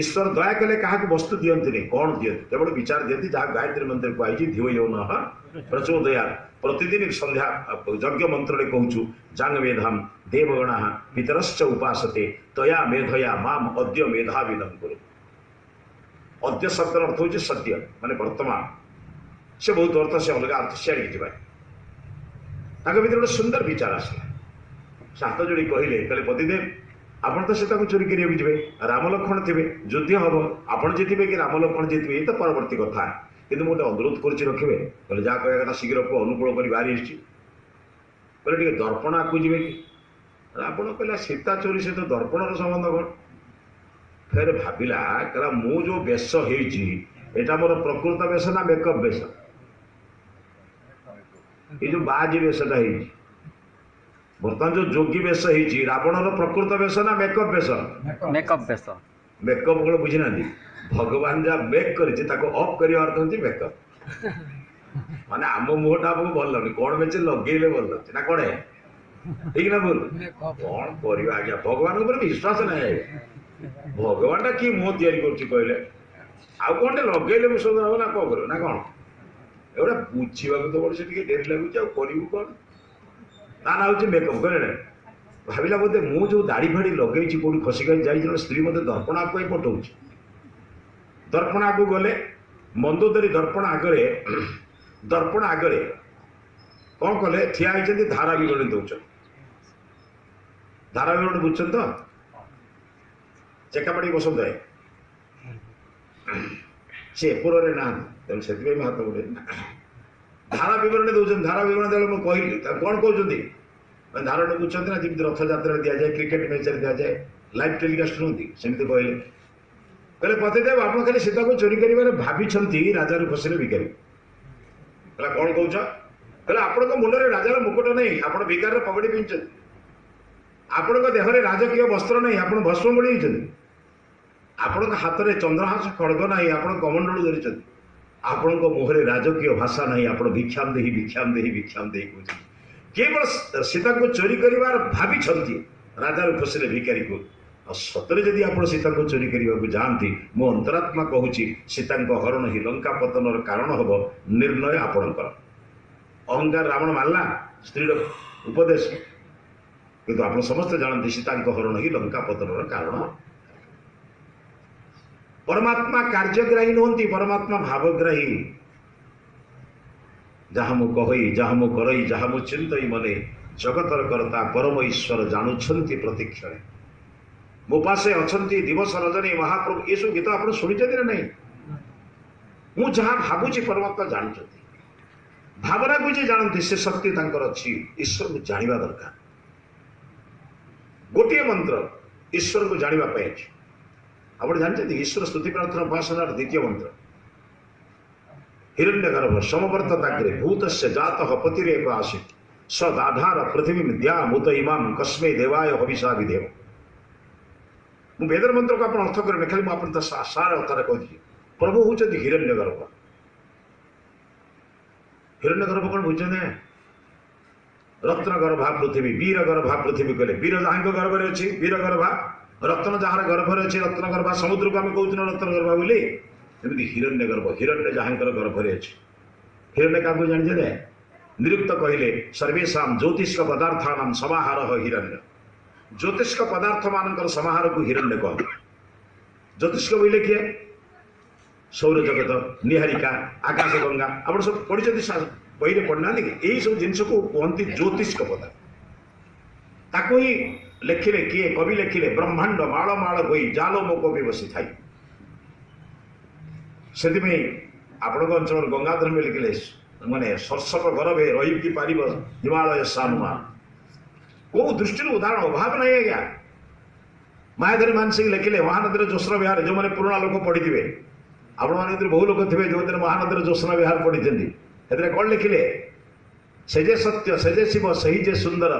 ଈଶ୍ୱର ଦୟା କଲେ କାହାକୁ ବସ୍ତୁ ଦିଅନ୍ତିନି, କ'ଣ ଦିଅନ୍ତି? କେବଳ ବିଚାର ଦିଅନ୍ତି, ଯାହା ଗାୟତ୍ରୀ ମନ୍ଦିର କୁହାଯାଇଛି, ଧିଓ ୟୋ ନଃ ପ୍ରଚୋଦୟା। ପ୍ରତିଦିନ ସନ୍ଧ୍ୟା ଯଜ୍ଞ ମନ୍ତ୍ରରେ କହୁଛୁ, ଜାଙ୍ଗ ମେଧାମ ଦେବଗଣା ପିତରଶ୍ଚ ଉପାସତେ ତୟା ମେଧୟା ମାମ ଅଦ୍ୟ ମେଧାବିନମ କରୁ। ଅଦ୍ୟ ଶବ୍ଦର ଅର୍ଥ ହେଉଛି ସଦ୍ୟ, ମାନେ ବର୍ତ୍ତମାନ। ସେ ବହୁତ ଅର୍ଥ, ସେ ଅଲଗା ଅର୍ଥ, ସିଆଡ଼ିକି ଯିବା। ତାଙ୍କ ଭିତରେ ଗୋଟେ ସୁନ୍ଦର ବିଚାର ଆସିଲା। ସେ ହାତ ଯୋଡ଼ି କହିଲେ, କହିଲେ ପତିଦେବ, ଆପଣ ତ ସୀତାକୁ ଚୋରି କରିବାକୁ ଯିବେ, ରାମ ଲକ୍ଷ୍ମଣ ଥିବେ, ଯୁଦ୍ଧ ହବ, ଆପଣ ଜିତିବେ କି ରାମ ଲକ୍ଷ୍ମଣ ଜିତିବେ ଏ ତ ପରବର୍ତ୍ତୀ କଥା, କିନ୍ତୁ ମୁଁ ଗୋଟେ ଅନୁରୋଧ କରୁଛି, ରଖିବେ? କହିଲେ ଯାହା କହିବା କଥା ଶୀଘ୍ର କୁହ, ଅନୁକୂଳ କରି ବାହାରି ଆସିଛି। କହିଲେ ଟିକେ ଦର୍ପଣ ଆଗକୁ ଯିବେ କି? ଆପଣ କହିଲା ସୀତା ଚୋରି ସହିତ ଦର୍ପଣର ସମ୍ବନ୍ଧ କ'ଣ? ଫେର ଭାବିଲା, କହିଲା ମୁଁ ଯୋଉ ବେଶ ହେଇଛି ଏଇଟା ମୋର ପ୍ରକୃତ ବେଶ ନା ମେକଅପ୍ ବେଶ? ଏଇ ଯୋଉ ବାଜି ବେଶଟା ହେଇଛି, ବର୍ତ୍ତମାନ ଯୋଉ ଯୋଗୀ ବେଶ ହେଇଛି, ରାବଣର ପ୍ରକୃତ ବେଶ ନା ମେକଅପ୍ ବେଶ? ମେକଅପ୍ ବେଶ। ମେକଅପ୍ କ'ଣ ବୁଝିନାହାନ୍ତି? ଭଗବାନ ଯାହା ମେକ୍ କରିଛି ତାକୁ ଅଫ୍ କରିବା ଅର୍ଥ ହେଉଛି ମେକଅପ୍। ମାନେ ଆମ ମୁହଁଟା ଆମକୁ ଭଲ ଲାଗୁନି, କ'ଣ ମେଞ୍ଚେ ଲଗେଇଲେ ଭଲ ଲାଗୁଛି ନା କ'ଣ? ଠିକ ନା ଭୁଲ? କ'ଣ କରିବା ଆଜ୍ଞା, ଭଗବାନଙ୍କ ଉପରେ ବିଶ୍ୱାସ ନାହିଁ ଆଜ୍ଞା। ଭଗବାନଟା କିଏ ମୁହଁ ତିଆରି କରୁଛି କହିଲେ? ଆଉ କ'ଣ ଟେ ଲଗେଇଲେ ମୁଁ ସୁନ୍ଦର ହବ ନା କ'ଣ କରିବ ନା କ'ଣ? ଏଗୁଡ଼ା ବୁଝିବାକୁ ତ ପଡୁଛି, ଟିକେ ଡେରି ଲାଗୁଛି, ଆଉ କରିବୁ କ'ଣ? ତା ନାଁ ହେଉଛି ମେକଅପ୍। କହିଲେ ଭାବିଲା ବୋଧେ ମୁଁ ଯୋଉ ଦାଢ଼ି ଫାଡ଼ି ଲଗେଇଛି କୋଉଠି ଖସି ଖସି ଯାଇଛି, ସ୍ତ୍ରୀ ମୋତେ ଦର୍ପଣ ଆଗକୁ ପାଇଁ ପଠଉଛି। ଦର୍ପଣ ଆଗକୁ ଗଲେ, ମନ୍ଦୋଦରୀ ଦର୍ପଣ ଆଗରେ, ଦର୍ପଣ ଆଗରେ କ'ଣ କଲେ? ଠିଆ ହେଇଛନ୍ତି, ଧାରା ବିବରଣୀ ଦେଉଛନ୍ତି। ଧାରା ବିବରଣୀ ବୁଝୁଛନ୍ତି ତ? ଚେକାପାଡ଼ି ବସନ୍ତ ସେ ଏପୁରରେ ନାହାନ୍ତି, ତେଣୁ ସେଥିପାଇଁ ମୁଁ ହାତ ବଢ଼େଇଲି। ଧାରା ବିବରଣୀ ଦେଉଛନ୍ତି। ଧାରା ବିବରଣୀ ଦେଲେ ମୁଁ କହିଲି ତାକୁ କ'ଣ କହୁଛନ୍ତି? ମାନେ ଧାରଣା ବୁଝୁଛନ୍ତି ନା, ଯେମିତି ରଥଯାତ୍ରାରେ ଦିଆଯାଏ, କ୍ରିକେଟ ମ୍ୟାଚରେ ଦିଆଯାଏ, ଲାଇଭ୍ ଟେଲିକାଷ୍ଟ ନୁହନ୍ତି, ସେମିତି କହିଲେ। କହିଲେ ପତିଦେବ, ଆପଣ ଖାଲି ସୀତାକୁ ଚୋରି କରିବାରେ ଭାବିଛନ୍ତି, ରାଜାରୁ ଖସିଲେ ଭିକାରୀ। କହିଲା କ'ଣ କହୁଛ? କହିଲେ ଆପଣଙ୍କ ମୁଣ୍ଡରେ ରାଜାର ମୁକୁଟ ନାହିଁ, ଆପଣ ଭିକାରୀର ପଗଡ଼ି ପିନ୍ଧିଛନ୍ତି। ଆପଣଙ୍କ ଦେହରେ ରାଜକୀୟ ବସ୍ତ୍ର ନାହିଁ, ଆପଣ ଭସ୍ମ ବୋଳି ହେଇଛନ୍ତି। ଆପଣଙ୍କ ହାତରେ ଚନ୍ଦ୍ରହାସ ଖଡ଼ଗ ନାହିଁ, ଆପଣ କମଣ୍ଡଳୁ ଧରିଛନ୍ତି। ଆପଣଙ୍କ ମୁହଁରେ ରାଜକୀୟ ଭାଷା ନାହିଁ, ଆପଣ ଭିକ୍ଷାମ ଦେହି ଭିକ୍ଷାମ ଦେହି ଭିକ୍ଷାମ ଦେହି କହୁଛନ୍ତି। କେବଳ ସୀତାଙ୍କୁ ଚୋରି କରିବାର ଭାବିଛନ୍ତି, ରାଜାରୁ ଖସିଲେ ଭିକାରୀକୁ। ଆଉ ସତରେ ଯଦି ଆପଣ ସୀତାଙ୍କୁ ଚୋରି କରିବାକୁ ଯାଆନ୍ତି, ମୋ ଅନ୍ତରାତ୍ମା କହୁଛି ସୀତାଙ୍କ ହରଣ ହିଁ ଲଙ୍କା ପତନର କାରଣ ହେବ, ନିର୍ଣ୍ଣୟ ଆପଣଙ୍କର। ଅହଙ୍କାର ରାବଣ ମାରିଲା ସ୍ତ୍ରୀର ଉପଦେଶ, କିନ୍ତୁ ଆପଣ ସମସ୍ତେ ଜାଣନ୍ତି ସୀତାଙ୍କ ହରଣ ହିଁ ଲଙ୍କା ପତନର କାରଣ। ପରମାତ୍ମା କାର୍ଯ୍ୟଗ୍ରାହୀ ନୁହନ୍ତି, ପରମାତ୍ମା ଭାବଗ୍ରାହୀ। ଯାହା ମୁଁ କହଇ ଯାହା ମୁଁ କରଇ ଯାହା ମୁଁ ଚିନ୍ତଇ ମନେ, ଜଗତର କର୍ତ୍ତା ପରମ ଈଶ୍ୱର ଜାଣୁଛନ୍ତି ପ୍ରତିକ୍ଷଣେ। ମୋ ପାଶେ ଅଛନ୍ତି ଦିବସ ରଜନୀ ମହାପ୍ରଭୁ। ଏସବୁ ଗୀତ ଆପଣ ଶୁଣିଛନ୍ତି ନା ନାହିଁ? ମୁଁ ଯାହା ଭାବୁଛି ପରମାତ୍ମା ଜାଣୁଛନ୍ତି। ଭାବନାକୁ ଯିଏ ଜାଣନ୍ତି ସେ ଶକ୍ତି ତାଙ୍କର ଅଛି। ଈଶ୍ୱରକୁ ଜାଣିବା ଦରକାର। ଗୋଟିଏ ମନ୍ତ୍ର ଈଶ୍ୱରକୁ ଜାଣିବା ପାଇଁ ଅଛି। ଆପଣ ଜାଣିଛନ୍ତି ଈଶ୍ୱର ସ୍ତୁତି ପ୍ରାର୍ଥନା ଉପାସନାର ଦ୍ୱିତୀୟ ମନ୍ତ୍ର, ହିରଣ୍ୟ ଗର୍ଭ ସମବର୍ତ୍ତତାଗ୍ରେ ଭୂତସ୍ୟ ଜାତଃ ପତିରେକ ଆସୀତ ସ ଦାଧାର ପୃଥିବୀ ଦ୍ୟାମୁତ ଇମାಂ କସ୍ମై ଦେବାୟ ହବିଷା ବିଧେମ। ମୁଁ ବେଦର ମନ୍ତ୍ରକୁ ଆପଣ ଅର୍ଥ କରିବେନି, ଖାଲି ମୁଁ ଆପଣ ତା ସାର ଅର୍ଥରେ କହୁଛି। ପ୍ରଭୁ ହେଉଛନ୍ତି ହିରଣ୍ୟ ଗର୍ଭ। ହିରଣ୍ୟ ଗର୍ଭ କ'ଣ ବୁଝୁଛନ୍ତି? ରତ୍ନ ଗର୍ଭା ପୃଥିବୀ, ବୀର ଗର୍ଭା ପୃଥିବୀ। କହିଲେ ବୀର ଯାହାଙ୍କ ଗର୍ଭରେ ଅଛି, ବୀର ଗର୍ଭା, ରତ୍ନ ଯାହାର ଗର୍ଭରେ ଅଛି, ରତ୍ନ ଗର୍ଭା। ସମୁଦ୍ରକୁ ଆମେ କହୁଛୁ ନା ରତ୍ନ ଗର୍ଭା ବୋଲି। ଏମିତି ହିରଣ୍ୟ ଗର୍ଭ, ହିରଣ୍ୟ ଯାହାଙ୍କର ଗର୍ଭରେ ଅଛି। ହିରଣ୍ୟ କାହାକୁ ଜାଣିଛନ୍ତି? ନିରୁକ୍ତ କହିଲେ ସର୍ବେଷାମ ଜ୍ୟୋତିଷ୍କ ପଦାର୍ଥାନାମ ସମାହାର ହିରଣ୍ୟ। ଜ୍ୟୋତିଷ୍କ ପଦାର୍ଥ ମାନଙ୍କର ସମାହାରକୁ ହିରଣ୍ୟ କହନ୍ତି। ଜ୍ୟୋତିଷ୍କ ବୋଇଲେ କିଏ? ସୌରଜଗତ, ନିହାରିକା, ଆକାଶ ଗଙ୍ଗା, ଆପଣ ସବୁ ପଢିଛନ୍ତି ବହିରେ, ପଢିନାହାନ୍ତି କି? ଏଇ ସବୁ ଜିନିଷକୁ କୁହନ୍ତି ଜ୍ୟୋତିଷ୍କ ପଦାର୍ଥ। ତାକୁ ହିଁ ଲେଖିଲେ କିଏ? କବି ଲେଖିଲେ, ବ୍ରହ୍ମାଣ୍ଡ ମାଳ ମାଳ ହୋଇ ଜାଲ ମୋ କବି ବସିଥାଇ। ସେଥିପାଇଁ ଆପଣଙ୍କ ଅଞ୍ଚଳର ଗଙ୍ଗାଧର ଲେଖିଲେ, ମାନେ ସର୍ଷପ ଗରଭେ ରହିକି ପାରିବ ହିମାଳୟ ସାନୁମା। କୋଉ ଦୃଷ୍ଟିରୁ ଉଦାହରଣ ଅଭାବ ନାହିଁ ଆଜ୍ଞା। ମାୟାଧରୀ ମାନସିଂହ ଲେଖିଲେ ମହାନଦୀର ଜ୍ୟୋତ୍ସ୍ନା ବିହାର, ଯେଉଁମାନେ ପୁରୁଣା ଲୋକ ପଢ଼ିଥିବେ, ଆପଣମାନେ ଭିତରୁ ବହୁ ଲୋକ ଥିବେ ଯେଉଁଥିରେ ମହାନଦୀର ଜ୍ୟୋତ୍ସ୍ନା ବିହାର ପଢ଼ିଛନ୍ତି। ସେଥିରେ କ'ଣ ଲେଖିଲେ? ସେ ଯେ ସତ୍ୟ, ସେ ଯେ ଶିବ, ସେହି ଯେ ସୁନ୍ଦର,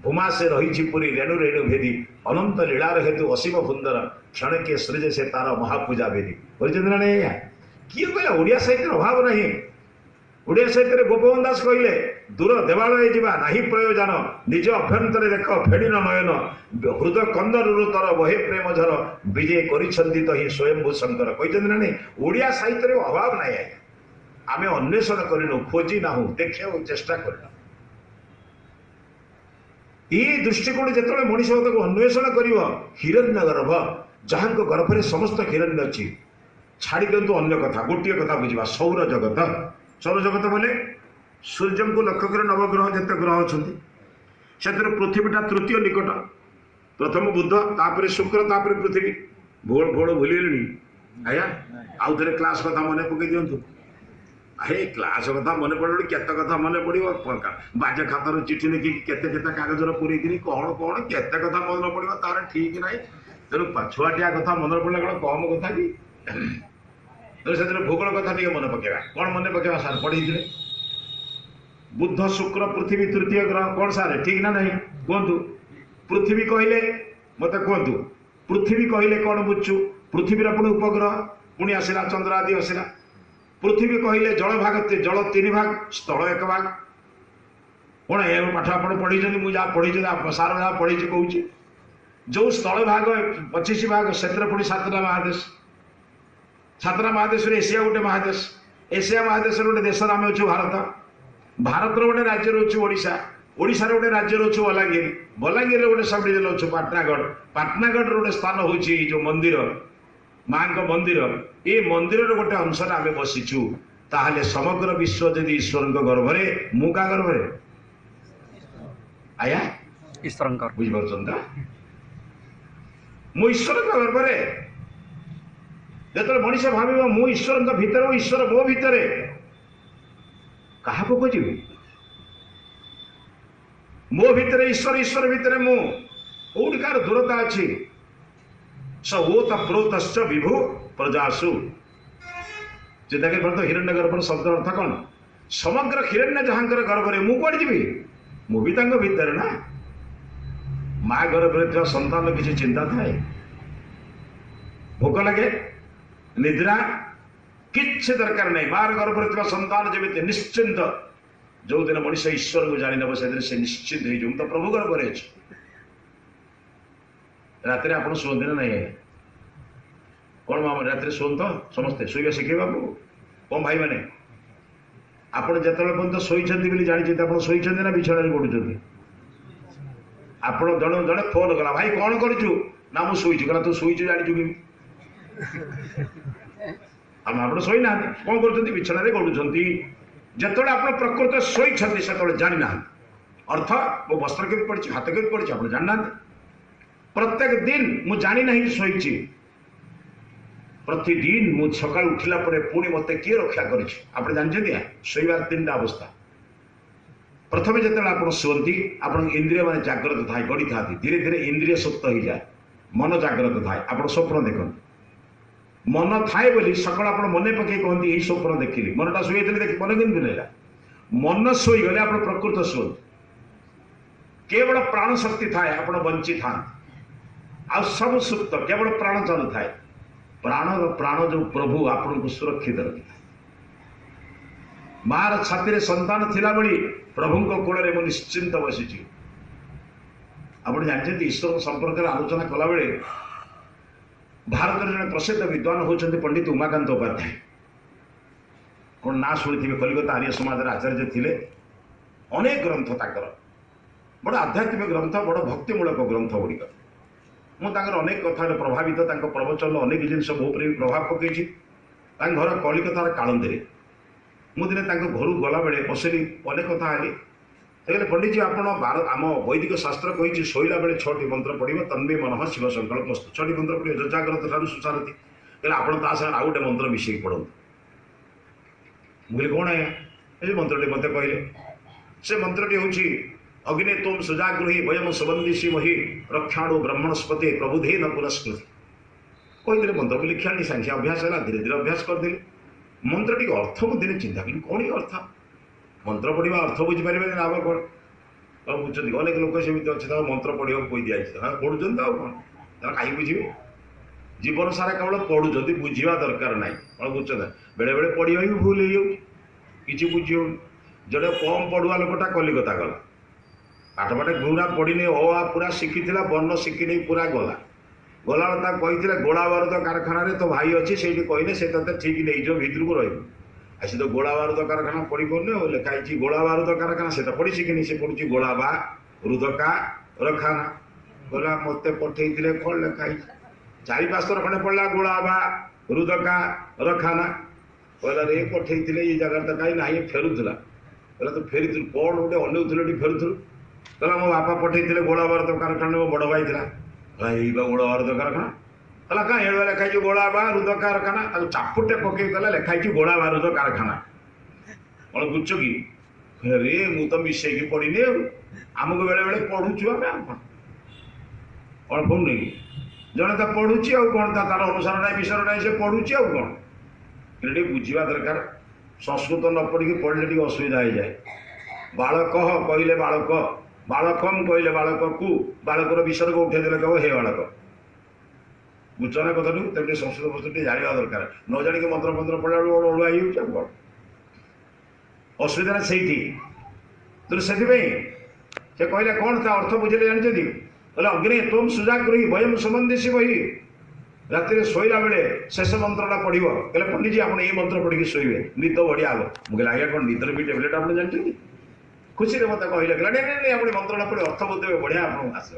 ଭୂମା ସେ ରହିଛି ପୁରୀ ରେଣୁ ରେଣୁ ଭେଦି, ଅନନ୍ତ ଲୀଳାର ହେତୁ ଅସୀମ ସୁନ୍ଦର, କ୍ଷଣେ କିଏ ସୃଜେ ସେ ତାର ମହାପୂଜା ବେଦୀ। କରିଛନ୍ତି ନା ନାଇଁ ଆଜ୍ଞା? କିଏ କହିଲା ଓଡ଼ିଆ ସାହିତ୍ୟର ଅଭାବ ନାହିଁ? ଓଡ଼ିଆ ସାହିତ୍ୟରେ ଗୋପବନ୍ଧୁ ଦାସ କହିଲେ, ଦୂର ଦେବାଳୟ ଯିବା ନାହିଁ ପ୍ରୟୋଜନ, ନିଜ ଅଭ୍ୟନ୍ତରେ ଦେଖ ଫେଣିନ ନୟନ, ହୃଦ କନ୍ଦରରୁ ତର ବହେ ପ୍ରେମ ଝର, ବିଜେ କରିଛନ୍ତି ତ ହିଁ ସ୍ୱୟମ୍ଭୂ ଶଙ୍କର। କହିଛନ୍ତି ନା ନାଇଁ? ଓଡ଼ିଆ ସାହିତ୍ୟରେ ଅଭାବ ନାହିଁ ଆଜ୍ଞା। ଆମେ ଅନ୍ୱେଷଣ କରିନୁ, ଖୋଜି ନାହୁଁ, ଦେଖିବାକୁ ଚେଷ୍ଟା କରିନୁ। ଏଇ ଦୃଷ୍ଟିକୋଣ ଯେତେବେଳେ ମଣିଷ ତାକୁ ଅନ୍ୱେଷଣ କରିବ, ହିରଣ୍ୟ ଗର୍ଭ, ଯାହାଙ୍କ ଗର୍ଭରେ ସମସ୍ତ ହିରଣ୍ୟ ଅଛି। ଛାଡ଼ି ଦିଅନ୍ତୁ ଅନ୍ୟ କଥା, ଗୋଟିଏ କଥା ବୁଝିବା, ସୌର ଜଗତ। ସୌର ଜଗତ ବୋଲେ ସୂର୍ଯ୍ୟଙ୍କୁ ଲକ୍ଷ୍ୟ କରି ନବଗ୍ରହ ଯେତେ ଗ୍ରହ ଅଛନ୍ତି, ସେଥିରୁ ପୃଥିବୀଟା ତୃତୀୟ ନିକଟ। ପ୍ରଥମ ବୁଧ, ତାପରେ ଶୁକ୍ର, ତାପରେ ପୃଥିବୀ। ଭୋଳ ଭୋଳ ଭୁଲିଗଲେଣି ଆଜ୍ଞା? ଆଉ ଥରେ କ୍ଲାସ କଥା ମନେ ପକେଇ ଦିଅନ୍ତୁ। ହେ, କ୍ଲାସ କଥା ମନେ ପଡ଼ିଲେ କେତେ କଥା ମନେ ପଡ଼ିବ। ବାଜେ ଖାତାର ଚିଠି ଲେଖିକି କେତେ କେତେ କାଗଜର ପୁରେଇଥିଲି, କ'ଣ କ'ଣ କେତେ କଥା ମନେ ପଡ଼ିବ ତାର ଠିକ ନାହିଁ। ତେଣୁ ଛୁଆଟିଆ କଥା ମନେ ପଡ଼ିଲେ କ'ଣ କମ କଥା କି? ତେଣୁ ସେଥିରେ ଭୂଗୋଳ କଥା ଟିକେ ମନେ ପକେଇବା। କ'ଣ ମନେ ପକେଇବା ସାର୍ ପଢ଼େଇଥିଲେ? ବୁଧ, ଶୁକ୍ର, ପୃଥିବୀ ତୃତୀୟ ଗ୍ରହ। କ'ଣ ସାର୍ ଠିକ ନା ନାହିଁ କୁହନ୍ତୁ? ପୃଥିବୀ କହିଲେ ମତେ କୁହନ୍ତୁ, ପୃଥିବୀ କହିଲେ କ'ଣ ବୁଝୁଛୁ? ପୃଥିବୀର ପୁଣି ଉପଗ୍ରହ, ପୁଣି ଆସିଲା ଚନ୍ଦ୍ର ଆଦି ଆସିଲା। ପୃଥିବୀ କହିଲେ ଜଳ ଭାଗ, ଜଳ 3 ଭାଗ, ସ୍ଥଳ 1 ଭାଗ। କ'ଣ ଏ ପାଠ ଆପଣ ପଢ଼ିଛନ୍ତି? ମୁଁ ଯାହା ପଢ଼ିଛି, ସାର୍ ଯାହା ପଢ଼ିଛି କହୁଛି। ଯେଉଁ ସ୍ଥଳ ଭାଗ 25 ଭାଗ, ସେଥିରେ ପୁଣି 7ଟା ମହାଦେଶ। 7ଟା ମହାଦେଶରୁ ଏସିଆ ଗୋଟେ ମହାଦେଶ। ଏସିଆ ମହାଦେଶର ଗୋଟେ ଦେଶର ଆମେ ଅଛୁ ଭାରତ। ଭାରତର ଗୋଟେ ରାଜ୍ୟରେ ଅଛୁ ଓଡ଼ିଶା। ଓଡ଼ିଶାର ଗୋଟେ ରାଜ୍ୟରେ ଅଛୁ ବଲାଙ୍ଗୀର। ବଲାଙ୍ଗୀରରେ ଗୋଟେ ସବ୍ ଡିଭିଜନ ଅଛୁ ପାଟନାଗଡ଼। ପାଟନାଗଡ଼ର ଗୋଟେ ସ୍ଥାନ ହେଉଛି ଏଇ ଯେଉଁ ମନ୍ଦିର, ମାଙ୍କ ମନ୍ଦିର। ଏ ମନ୍ଦିରର ଗୋଟେ ଅଂଶରେ ଆମେ ବସିଛୁ। ତାହେଲେ ସମଗ୍ର ବିଶ୍ୱ ଯଦି ଈଶ୍ୱରଙ୍କ ଗର୍ଭରେ, ମୁଁ କାହା ଗର୍ଭରେ ଆଜ୍ଞା? ଈଶ୍ୱରଙ୍କର। ବୁଝିପାରୁଛନ୍ତି ତ? ମୁଁ ଈଶ୍ୱରଙ୍କ ଗର୍ଭରେ। ଯେତେବେଳେ ମଣିଷ ଭାବିବ ମୁଁ ଈଶ୍ୱରଙ୍କ ଭିତରେ, ଈଶ୍ୱର ମୋ ଭିତରେ, କାହାକୁ ଖୋଜିବି? ମୋ ଭିତରେ ଈଶ୍ୱର, ଈଶ୍ୱର ଭିତରେ ମୁଁ, କୋଉଠି କାହାର ଦୂରତା ଅଛି? ସ ଓତ ପ୍ରୋତଶ୍ଚ ବିଭୁ ପ୍ରଜାସୁ। ଚିନ୍ତା କରିପାରୁଥିବ ହିରଣ୍ୟ ଗର୍ଭର ଶବ୍ଦର ଅର୍ଥ କ'ଣ? ସମଗ୍ର ହିରଣ୍ୟ ଯାହାଙ୍କର ଗର୍ଭରେ, ମୁଁ କୁଆଡ଼େ ଯିବି? ମୁଁ ବି ତାଙ୍କ ଭିତରେ ନା। ମା ଗର୍ଭରେ ଥିବା ସନ୍ତାନର କିଛି ଚିନ୍ତା ଥାଏ? ଭୋକ ଲାଗେ, ନିଦ୍ରା, କିଛି ଦରକାର ନାହିଁ। ମାର ଗର୍ଭରେ ଥିବା ସନ୍ତାନ ଯେମିତି ନିଶ୍ଚିନ୍ତ, ଯୋଉଦିନ ମଣିଷ ଈଶ୍ୱରଙ୍କୁ ଜାଣିନେବ ସେଦିନ ସେ ନିଶ୍ଚିନ୍ତ ହେଇଯିବ। ମୁଁ ତ ପ୍ରଭୁ ଗର୍ଭରେ ଅଛି। ରାତିରେ ଆପଣ ଶୁଅନ୍ତି ନା ନାହିଁ ଆଜ୍ଞା? କ'ଣ ମାମା ରାତିରେ ଶୁଅନ୍ତ? ସମସ୍ତେ ଶୋଇବା ଶିଖେଇବା ଆପଣଙ୍କୁ? କ'ଣ ଭାଇମାନେ, ଆପଣ ଯେତେବେଳେ ପର୍ଯ୍ୟନ୍ତ ଶୋଇଛନ୍ତି ବୋଲି ଜାଣିଛନ୍ତି, ଆପଣ ଶୋଇଛନ୍ତି ନା ବିଛଣାରେ ଗଡ଼ୁଛନ୍ତି? ଆପଣ ଜଣେ ଜଣେ ଫୋନ କଲା, ଭାଇ କ'ଣ କରୁଛୁ? ନା ମୁଁ ଶୋଇଛି। କହିଲା ତୁ ଶୋଇଛୁ ଜାଣିଛୁ କେମିତି? ଆମେ ଆପଣ ଶୋଇନାହାନ୍ତି, କ'ଣ କରୁଛନ୍ତି? ବିଛଣାରେ ଗଡ଼ୁଛନ୍ତି। ଯେତେବେଳେ ଆପଣ ପ୍ରକୃତ ଶୋଇଛନ୍ତି ସେତେବେଳେ ଜାଣିନାହାନ୍ତି। ଅର୍ଥ ମୋ ବସ୍ତ୍ର କେମିତି ପଡ଼ିଛି, ହାତ କେମିତି ପଡ଼ିଛି, ଆପଣ ଜାଣିନାହାନ୍ତି। ପ୍ରତ୍ୟେକ ଦିନ ମୁଁ ଜାଣିନାହିଁ ଶୋଇଛି। ପ୍ରତିଦିନ ମୁଁ ସକାଳୁ ଉଠିଲା ପରେ ପୁଣି ମୋତେ କିଏ ରକ୍ଷା କରିଛି ଆପଣ ଜାଣିଛନ୍ତି? ଶୋଇବାର 3ଟା ଅବସ୍ଥା। ପ୍ରଥମେ ଯେତେବେଳେ ଆପଣ ଶୁଅନ୍ତି, ଆପଣଙ୍କ ଇନ୍ଦ୍ରିୟ ମାନେ ଜାଗ୍ରତ ଥାଏ, ଗଡ଼ିଥାନ୍ତି। ଧୀରେ ଧୀରେ ଇନ୍ଦ୍ରିୟ ସୁପ୍ତ ହେଇଯାଏ, ମନ ଜାଗ୍ରତ ଥାଏ। ଆପଣ ସ୍ୱପ୍ନ ଦେଖନ୍ତି, ମନ ଥାଏ ବୋଲି ସକାଳୁ ଆପଣ ମନେ ପକେଇ କହନ୍ତି ଏଇ ସ୍ୱପ୍ନ ଦେଖିଲି। ମନଟା ଶୋଇଥିଲେ ଦେଖି ମନେ କେମିତି ରହିଲା? ମନ ଶୋଇଗଲେ ଆପଣ ପ୍ରକୃତ ଶୁଅନ୍ତି। କେବଳ ପ୍ରାଣ ଶକ୍ତି ଥାଏ, ଆପଣ ବଞ୍ଚିଥାନ୍ତି। ଆଉ ସବୁ ସୁପ୍ତ, କେବଳ ପ୍ରାଣ ଚାଲୁଥାଏ। ପ୍ରାଣର ପ୍ରାଣ ଯୋଉ ପ୍ରଭୁ ଆପଣଙ୍କୁ ସୁରକ୍ଷିତ ରଖିଥାଏ। ମାର ଛାତିରେ ସନ୍ତାନ ଥିଲା ଭଳି ପ୍ରଭୁଙ୍କ କୋଳରେ ମୁଁ ନିଶ୍ଚିନ୍ତ ବସିଛି। ଆପଣ ଜାଣିଛନ୍ତି, ଈଶ୍ୱରଙ୍କ ସମ୍ପର୍କରେ ଆଲୋଚନା କଲାବେଳେ ଭାରତର ଜଣେ ପ୍ରସିଦ୍ଧ ବିଦ୍ୱାନ ହେଉଛନ୍ତି ପଣ୍ଡିତ ଉମାକାନ୍ତ ଉପାଧ୍ୟାୟ। କ'ଣ ନାଁ ଶୁଣିଥିବେ? କଲିକତା ଆର୍ୟ ସମାଜର ଆଚାର୍ଯ୍ୟ ଥିଲେ। ଅନେକ ଗ୍ରନ୍ଥ ତାଙ୍କର, ବଡ଼ ଆଧ୍ୟାତ୍ମିକ ଗ୍ରନ୍ଥ, ବଡ଼ ଭକ୍ତିମୂଳକ ଗ୍ରନ୍ଥ ଗୁଡ଼ିକ। ମୁଁ ତାଙ୍କର ଅନେକ କଥାରେ ପ୍ରଭାବିତ। ତାଙ୍କ ପ୍ରବଚନ ଅନେକ ଜିନିଷ ମୋ ଉପରେ ବି ପ୍ରଭାବ ପକେଇଛି। ତାଙ୍କ ଘର କଲିକତାର କାଳନ୍ଦୀରେ। ମୁଁ ଦିନେ ତାଙ୍କ ଘରୁ ଗଲାବେଳେ ବସିଲି, ଅନେକ କଥା ହେଲି। ସେ କହିଲେ, ପଣ୍ଡିତଜୀ ଆପଣ ଆମ ବୈଦିକ ଶାସ୍ତ୍ର କହିଛି ଶୋଇଲା ବେଳେ 6ଟି ମନ୍ତ୍ର ପଢ଼ିବ, ତନ୍ମେ ମନଃ ଶିବ ସଂକଳ୍ପ ଅସ୍ତୁ। 6ଟି ମନ୍ତ୍ର ପଢ଼ିବ, ଯଜାଗ୍ରତ ଠାରୁ ସୁଶାରଥି। କହିଲେ ଆପଣ ତା ସାଙ୍ଗରେ ଆଉ ଗୋଟେ ମନ୍ତ୍ର ମିଶେଇକି ପଢ଼ନ୍ତୁ। ମୁଁ କହିଲି କଣ ଆଜ୍ଞା? ଏ ମନ୍ତ୍ରଟି ମୋତେ କହିଲେ। ସେ ମନ୍ତ୍ରଟି ହେଉଛି ଅଗ୍ନି ତୁମ ସୁଜାଗୃହୀ ବୟମ ସୁବନ୍ଦିଶୀ ମହି ରକ୍ଷାଣୁ ବ୍ରହ୍ମଣସ୍ପତି ପ୍ରବୁଧେନ ପୁରସ୍କୃତି। କହିଦେଲେ ମନ୍ତ୍ରକୁ ଲେଖି ଆଣି ସାଙ୍ଗେ ସାଙ୍ଗେ ଅଭ୍ୟାସ ହେଲା, ଧୀରେ ଧୀରେ ଅଭ୍ୟାସ କରିଦେଲି। ମନ୍ତ୍ର ଟିକେ ଅର୍ଥ ମୁଁ ଦିନେ ଚିନ୍ତା କଲି, କ'ଣ ଏ ଅର୍ଥ? ମନ୍ତ୍ର ପଢ଼ିବା ଅର୍ଥ ବୁଝିପାରିବେନି ଲାଭ କ'ଣ? କ'ଣ ବୁଝୁଛନ୍ତି? ଅନେକ ଲୋକ ସେମିତି ଅଛି, ତାଙ୍କ ମନ୍ତ୍ର ପଢ଼ିବାକୁ କହି ଦିଆଯାଇଛି, ତାଙ୍କ ପଢ଼ୁଛନ୍ତି ଆଉ କ'ଣ, ତାର କାହିଁ ବୁଝିବେ? ଜୀବନ ସାରା କେବଳ ପଢ଼ୁଛନ୍ତି, ବୁଝିବା ଦରକାର ନାହିଁ। କ'ଣ ବୁଝୁଛନ୍ତି? ବେଳେବେଳେ ପଢ଼ିବା ବି ଭୁଲ ହେଇଯାଉଛି, କିଛି ବୁଝି ହେଉନି। ଜଣେ କମ୍ ପଢ଼ୁଆ ଲୋକଟା କଲିକତା ଗଲା, ପାଠ ପାଠ ପୁରା ପଢ଼ିନି, ଅ ଆ ପୁରା ଶିଖିଥିଲା, ବର୍ଣ୍ଣ ଶିଖିନି, ପୁରା ଗଲା। ଗଲାବେଳେ ତାକୁ କହିଥିଲେ ଗୋଳା ବାରୁଦ କାରଖାନାରେ ତୋ ଭାଇ ଅଛି, ସେଇଠି କହିଲେ ସେ ତୋତେ ଠିକ୍ ନେଇଯିବ, ଭିତରକୁ ରହିବୁ। ଆଉ ସେ ତ ଗୋଳା ବାରୁଦ କାରଖାନା ପଢ଼ିପାରୁନି, ଆଉ ଲେଖା ହେଇଛି ଗୋଳା ବାରୁଦ କାରଖାନା, ସେ ତ ପଢ଼ି ଶିଖିନି, ସେ ପଢ଼ୁଛି ଗୋଳା ବା ରୁଦକା ରଖାନା। ଗଲା ମୋତେ ପଠେଇଥିଲେ କ'ଣ ଲେଖା ହେଇଛି, 4-5 ଥର ଖଣ୍ଡେ ପଡ଼ିଲା ଗୋଳା ବା ରୁଦକା ରଖାନା। କହିଲା ରେ ପଠେଇଥିଲେ ଏଇ ଜାଗାରେ ତ କାହିଁ ନାହିଁ, ଫେରୁଥିଲା। କହିଲା ତୁ ଫେରିଥିଲୁ କ'ଣ ଗୋଟେ ଅନଉଥିଲୁ ଏଠି ଫେରୁଥିଲୁ? କହିଲା ମୋ ବାପା ପଠେଇଥିଲେ ଗୋଳା ବାରୁଦ କାରଖାନା, ମୋ ବଡ଼ ଭାଇ ଥିଲା। କହିଲା ଏଇ ବା ଗୋଳା ବାରୁଦ କାରଖାନା। କହିଲା କାଁ ଏଳୁଆ ଲେଖା ହେଇଛି ଗୋଳା ବା ରୁଦ କାରଖାନା। ତାକୁ ଚାପୁଟେ ପକେଇ କହିଲା ଲେଖା ହେଇଛି ଗୋଳା ବାରୁଦ କାରଖାନା। କ'ଣ ବୁଝୁଛ କି? କହିଲା ରେ ମୁଁ ତ ମିଶେଇକି ପଢ଼ିନି, ଆଉ ଆମକୁ ବେଳେବେଳେ ପଢ଼ୁଛୁ ଆମେ, ଆଉ କ'ଣ କ'ଣ ପଢ଼ୁନି କି? ଜଣେ ତ ପଢ଼ୁଛି ଆଉ କ'ଣ, ତାର ଅନୁସାର ନାହିଁ ବିଷୟ ନାହିଁ, ସେ ପଢ଼ୁଛି ଆଉ କ'ଣ। କିନ୍ତୁ ଟିକେ ବୁଝିବା ଦରକାର, ସଂସ୍କୃତ ନ ପଢ଼ିକି ପଢ଼ିଲେ ଟିକେ ଅସୁବିଧା ହେଇଯାଏ। ବାଳକ କହିଲେ ବାଳକ, ବାଳକମ୍ କହିଲେ ବାଳକକୁ, ବାଳକର ବିସର୍ଗ ଉଠେଇଦେଲେ କହିବ ହେ ବାଳକ। ବୁଝୁଛ ନା କଥାଟାକୁ? ତେଣୁ ଟିକେ ସଂସ୍କୃତ ଫସ୍କୃତ ଟିକେ ଜାଣିବା ଦରକାର, ନ ଜାଣିକି ମନ୍ତ୍ର ଫନ୍ତ୍ର ପଢ଼ିଲା ବେଳକୁ ଅଡ଼ୁଆ ହେଇଯାଉଛି, ଆଉ କ'ଣ ଅସୁବିଧା ସେଇଠି। ତେଣୁ ସେଥିପାଇଁ ସେ କହିଲେ କ'ଣ ତା ଅର୍ଥ ବୁଝିଲେ ଜାଣିଛନ୍ତି? କହିଲେ ଅଗ୍ନି ତୁମ ସୁଜାଗୃହୀ ବୟମ ସୁମନ୍ଦିଶୀ ବହି। ରାତିରେ ଶୋଇଲା ବେଳେ ଶେଷ ମନ୍ତ୍ରଟା ପଢ଼ିବ। କହିଲେ ପଣ୍ଡିତଜୀ ଆପଣ ଏଇ ମନ୍ତ୍ର ପଢ଼ିକି ଶୋଇବେ, ନିଦ ବଢ଼ିଆ ହବ। ମୁଁ କହିଲି ଆଜ୍ଞା କ'ଣ ନିଦର ବି ଟ୍ୟାବଲେଟ୍ ଆପଣ ଜାଣିଛନ୍ତି? ଖୁସିରେ ମୋତେ କହିଲେ, କହିଲେ ନାଇଁ ନାଇଁ ଆପଣ ମନ୍ତ୍ରଟା ପଢ଼ି ଅର୍ଥ ବୁଝିଦେବେ, ବଢ଼ିଆ ଆପଣଙ୍କୁ ଆସିବ।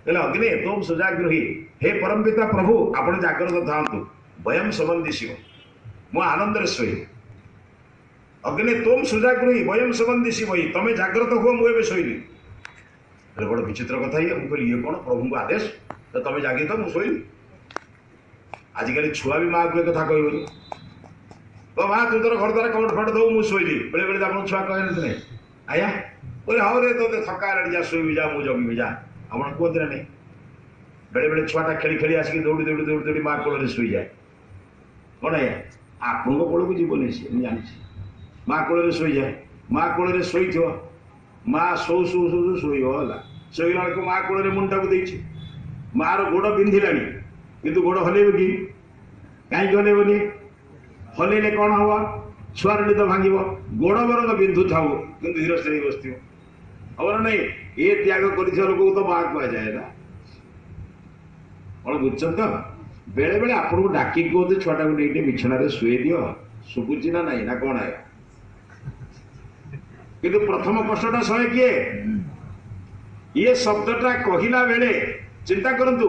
କହିଲେ ଅଗ୍ନି ତୁମ ସୁଜାଗୃହୀ, ହେ ପରମପିତା ପ୍ରଭୁ ଆପଣ ଜାଗ୍ରତ ଥାଆନ୍ତୁ, ବୟମ ସୁମନ୍ଦିଶିବ, ମୁଁ ଆନନ୍ଦରେ ଶୋଇବି। ଅଗ୍ନି ତୁମ ସୁଜାଗୃହୀ ବୟମ ସୁମନ୍ଦିଶିବ, ତମେ ଜାଗ୍ରତ ହୁଅ, ମୁଁ ଏବେ ଶୋଇଲି। ହେଲେ ବଡ଼ ବିଚିତ୍ର କଥା ଇଏ। ମୁଁ କହିଲି ଇଏ କ'ଣ ପ୍ରଭୁଙ୍କ ଆଦେଶ, ତ ତମେ ଜାଗିତ ମୁଁ ଶୋଇଲି। ଆଜିକାଲି ଛୁଆ ବି ମାଆକୁ ଏ କଥା କହିବନି, ଓ ମା ତୁ ତୋର ଘର ଦ୍ୱାରା କବାଟ ଫଟ ଦଉ, ମୁଁ ଶୋଇଲି। ବେଳେବେଳେ ଆପଣ ଛୁଆ କହିଲେ ନାଇଁ ଆଜ୍ଞା, କହିଲେ ହଉ ରେ ତୋତେ ଥକା ହେଲାଣି, ଯା ଶୋଇବି, ଯା ମୁଁ ଜଗିବି, ଯା। ଆପଣ କୁହନ୍ତି ନା ନାଇଁ? ବେଳେବେଳେ ଛୁଆଟା ଖେଳି ଖେଳି ଆସିକି ଦୌଡ଼ି ଦୌଡ଼ି ଦୌଡ଼ି ଦୌଡ଼ି ମା କୋଳରେ ଶୋଇଯାଏ। କ'ଣ ଆଜ୍ଞା ଆପଣଙ୍କ କୋଳକୁ ଯିବନି ସିଏ, ମୁଁ ଜାଣିଛି। ମା କୋଳରେ ଶୋଇଯାଏ, ମା କୋଳରେ ଶୋଇଥିବ, ମା ଶୋଉ ଶୋଉ ଶୋଉ ଶୋଉ ଶୋଇବ ହେଲା। ଶୋଇଲା ବେଳକୁ ମା କୋଳରେ ମୁଣ୍ଡଟାକୁ ଦେଇଛି, ମାର ଗୋଡ଼ ବିନ୍ଧିଲାଣି, କିନ୍ତୁ ଗୋଡ଼ ହଲେଇବ କି? କାହିଁକି ହଲେଇବନି? ହଲେଇଲେ କ'ଣ ହବ? ଛୁଆର ନିଦ ଭାଙ୍ଗିବ। ଗୋଡ଼ ବରଂ ବିନ୍ଧୁଥାଉ କିନ୍ତୁ ଧୀର ସ୍ଥିର ବସିଥିବ, ହବ ନା ନାଇଁ? ଏ ତ୍ୟାଗ କରିଥିବା ଲୋକକୁ ତ ମା କୁହାଯାଏ ନା। କ'ଣ ବୁଝୁଛନ୍ତି ତ? ବେଳେବେଳେ ଆପଣଙ୍କୁ ଡାକିକି କୁହନ୍ତି ଛୁଆଟାକୁ ନେଇ ଟିକେ ବିଛଣାରେ ଶୁଏଇ ଦିଅ, ଶୁଭୁଛି ନା ନାଇଁ ନା କ'ଣ ଆଜ୍ଞା? କିନ୍ତୁ ପ୍ରଥମ କଷ୍ଟଟା ସହେ କିଏ? ଇଏ ଶବ୍ଦଟା କହିଲା ବେଳେ ଚିନ୍ତା କରନ୍ତୁ,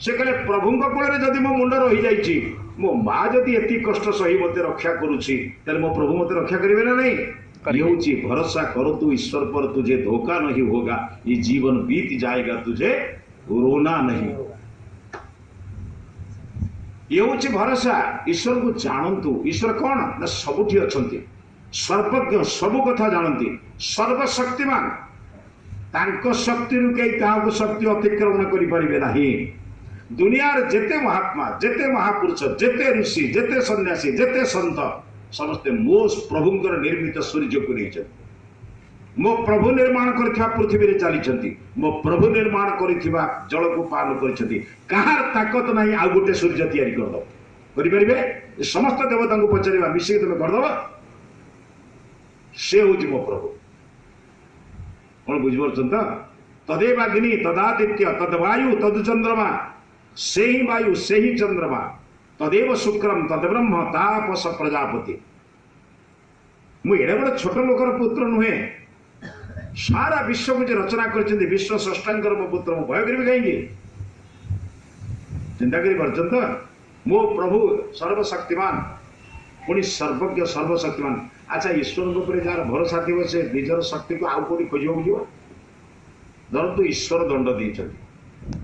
ସେ କହିଲେ ପ୍ରଭୁଙ୍କ କୋଳରେ ଯଦି ମୋ ମୁଣ୍ଡ ରହିଯାଇଛି, ମୋ ମା ଯଦି ଏତିକି କଷ୍ଟ ସହି ମୋତେ ରକ୍ଷା କରୁଛି, ତାହେଲେ ମୋ ପ୍ରଭୁ ମୋତେ ରକ୍ଷା କରିବେ ନା ନାଇଁ? ଇଏ ହେଉଛି ଭରସା କର ତୁ ଈଶ୍ୱର ପର, ତୁଝେ ଧୋକା नहीं होगा, ये जीवन बीत जाएगा तुझे रोना नहीं। ଇଏ ହେଉଛି ଭରସା। ଈଶ୍ୱରକୁ ଜାଣନ୍ତୁ। ଈଶ୍ୱର କ'ଣ ନା ସବୁଠି ଅଛନ୍ତି, ସର୍ବଜ୍ଞ, ସବୁ କଥା ଜାଣନ୍ତି, ସର୍ବଶକ୍ତିମାନ। ତାଙ୍କ ଶକ୍ତିରୁ କେହି କାହାକୁ ଶକ୍ତି ଅତିକ୍ରମଣ କରିପାରିବେ ନାହିଁ। ଦୁନିଆର ଯେତେ ମହାତ୍ମା, ଯେତେ ମହାପୁରୁଷ, ଯେତେ ଋଷି, ଯେତେ ସନ୍ନ୍ୟାସୀ, ଯେତେ ସନ୍ଥ, ସମସ୍ତେ ମୋ ପ୍ରଭୁଙ୍କର ନିର୍ମିତ ସୂର୍ଯ୍ୟକୁ ନେଇଛନ୍ତି। ମୋ ପ୍ରଭୁ ନିର୍ମାଣ କରିଥିବା ପୃଥିବୀରେ ଚାଲିଛନ୍ତି, ମୋ ପ୍ରଭୁ ନିର୍ମାଣ କରିଥିବା ଜଳକୁ ପାନ କରିଛନ୍ତି। କାହାର ତାକତ ନାହିଁ ଆଉ ଗୋଟେ ସୂର୍ଯ୍ୟ ତିଆରି କରିଦବ? କରିପାରିବେ? ସମସ୍ତ ଦେବତାଙ୍କୁ ପଚାରିବା, ମିଶିକି ତମେ କରିଦବ? ସେ ହେଉଛି ମୋ ପ୍ରଭୁ। କ'ଣ ବୁଝିପାରୁଛନ୍ତି ତ? ତଦେବାଗ୍ନି ତଦାଦିତ୍ୟ ତଦବାୟୁ ତଦ ଚନ୍ଦ୍ରମା, ସେହି ବାୟୁ ସେହି ଚନ୍ଦ୍ରମା, ତଦେବ ଶୁକ୍ରମ ତଦବ୍ରହ୍ମ ତାପସ ପ୍ରଜାପତି। ମୁଁ ଏଡ଼େ ବଡ଼ ଛୋଟ ଲୋକର ପୁତ୍ର ନୁହେଁ, ସାରା ବିଶ୍ୱକୁ ଯେ ରଚନା କରିଛନ୍ତି ବିଶ୍ୱ ସ୍ରଷ୍ଟାଙ୍କର ମୋ ପୁତ୍ର, ମୁଁ ଭୟ କରିବି କାହିଁକି? ଚିନ୍ତା କରିପାରୁଛନ୍ତି ତ? ମୋ ପ୍ରଭୁ ସର୍ବଶକ୍ତିମାନ, ପୁଣି ସର୍ବଜ୍ଞ ସର୍ବଶକ୍ତିମାନ। ଆଚ୍ଛା, ଈଶ୍ୱରଙ୍କ ଉପରେ ଯାହାର ଭରସା ଥିବ ସେ ନିଜର ଶକ୍ତିକୁ ଆଉ କୋଉଠି ଖୋଜିବାକୁ ଯିବ? ଧରନ୍ତୁ ଈଶ୍ୱର ଦଣ୍ଡ ଦେଇଛନ୍ତି,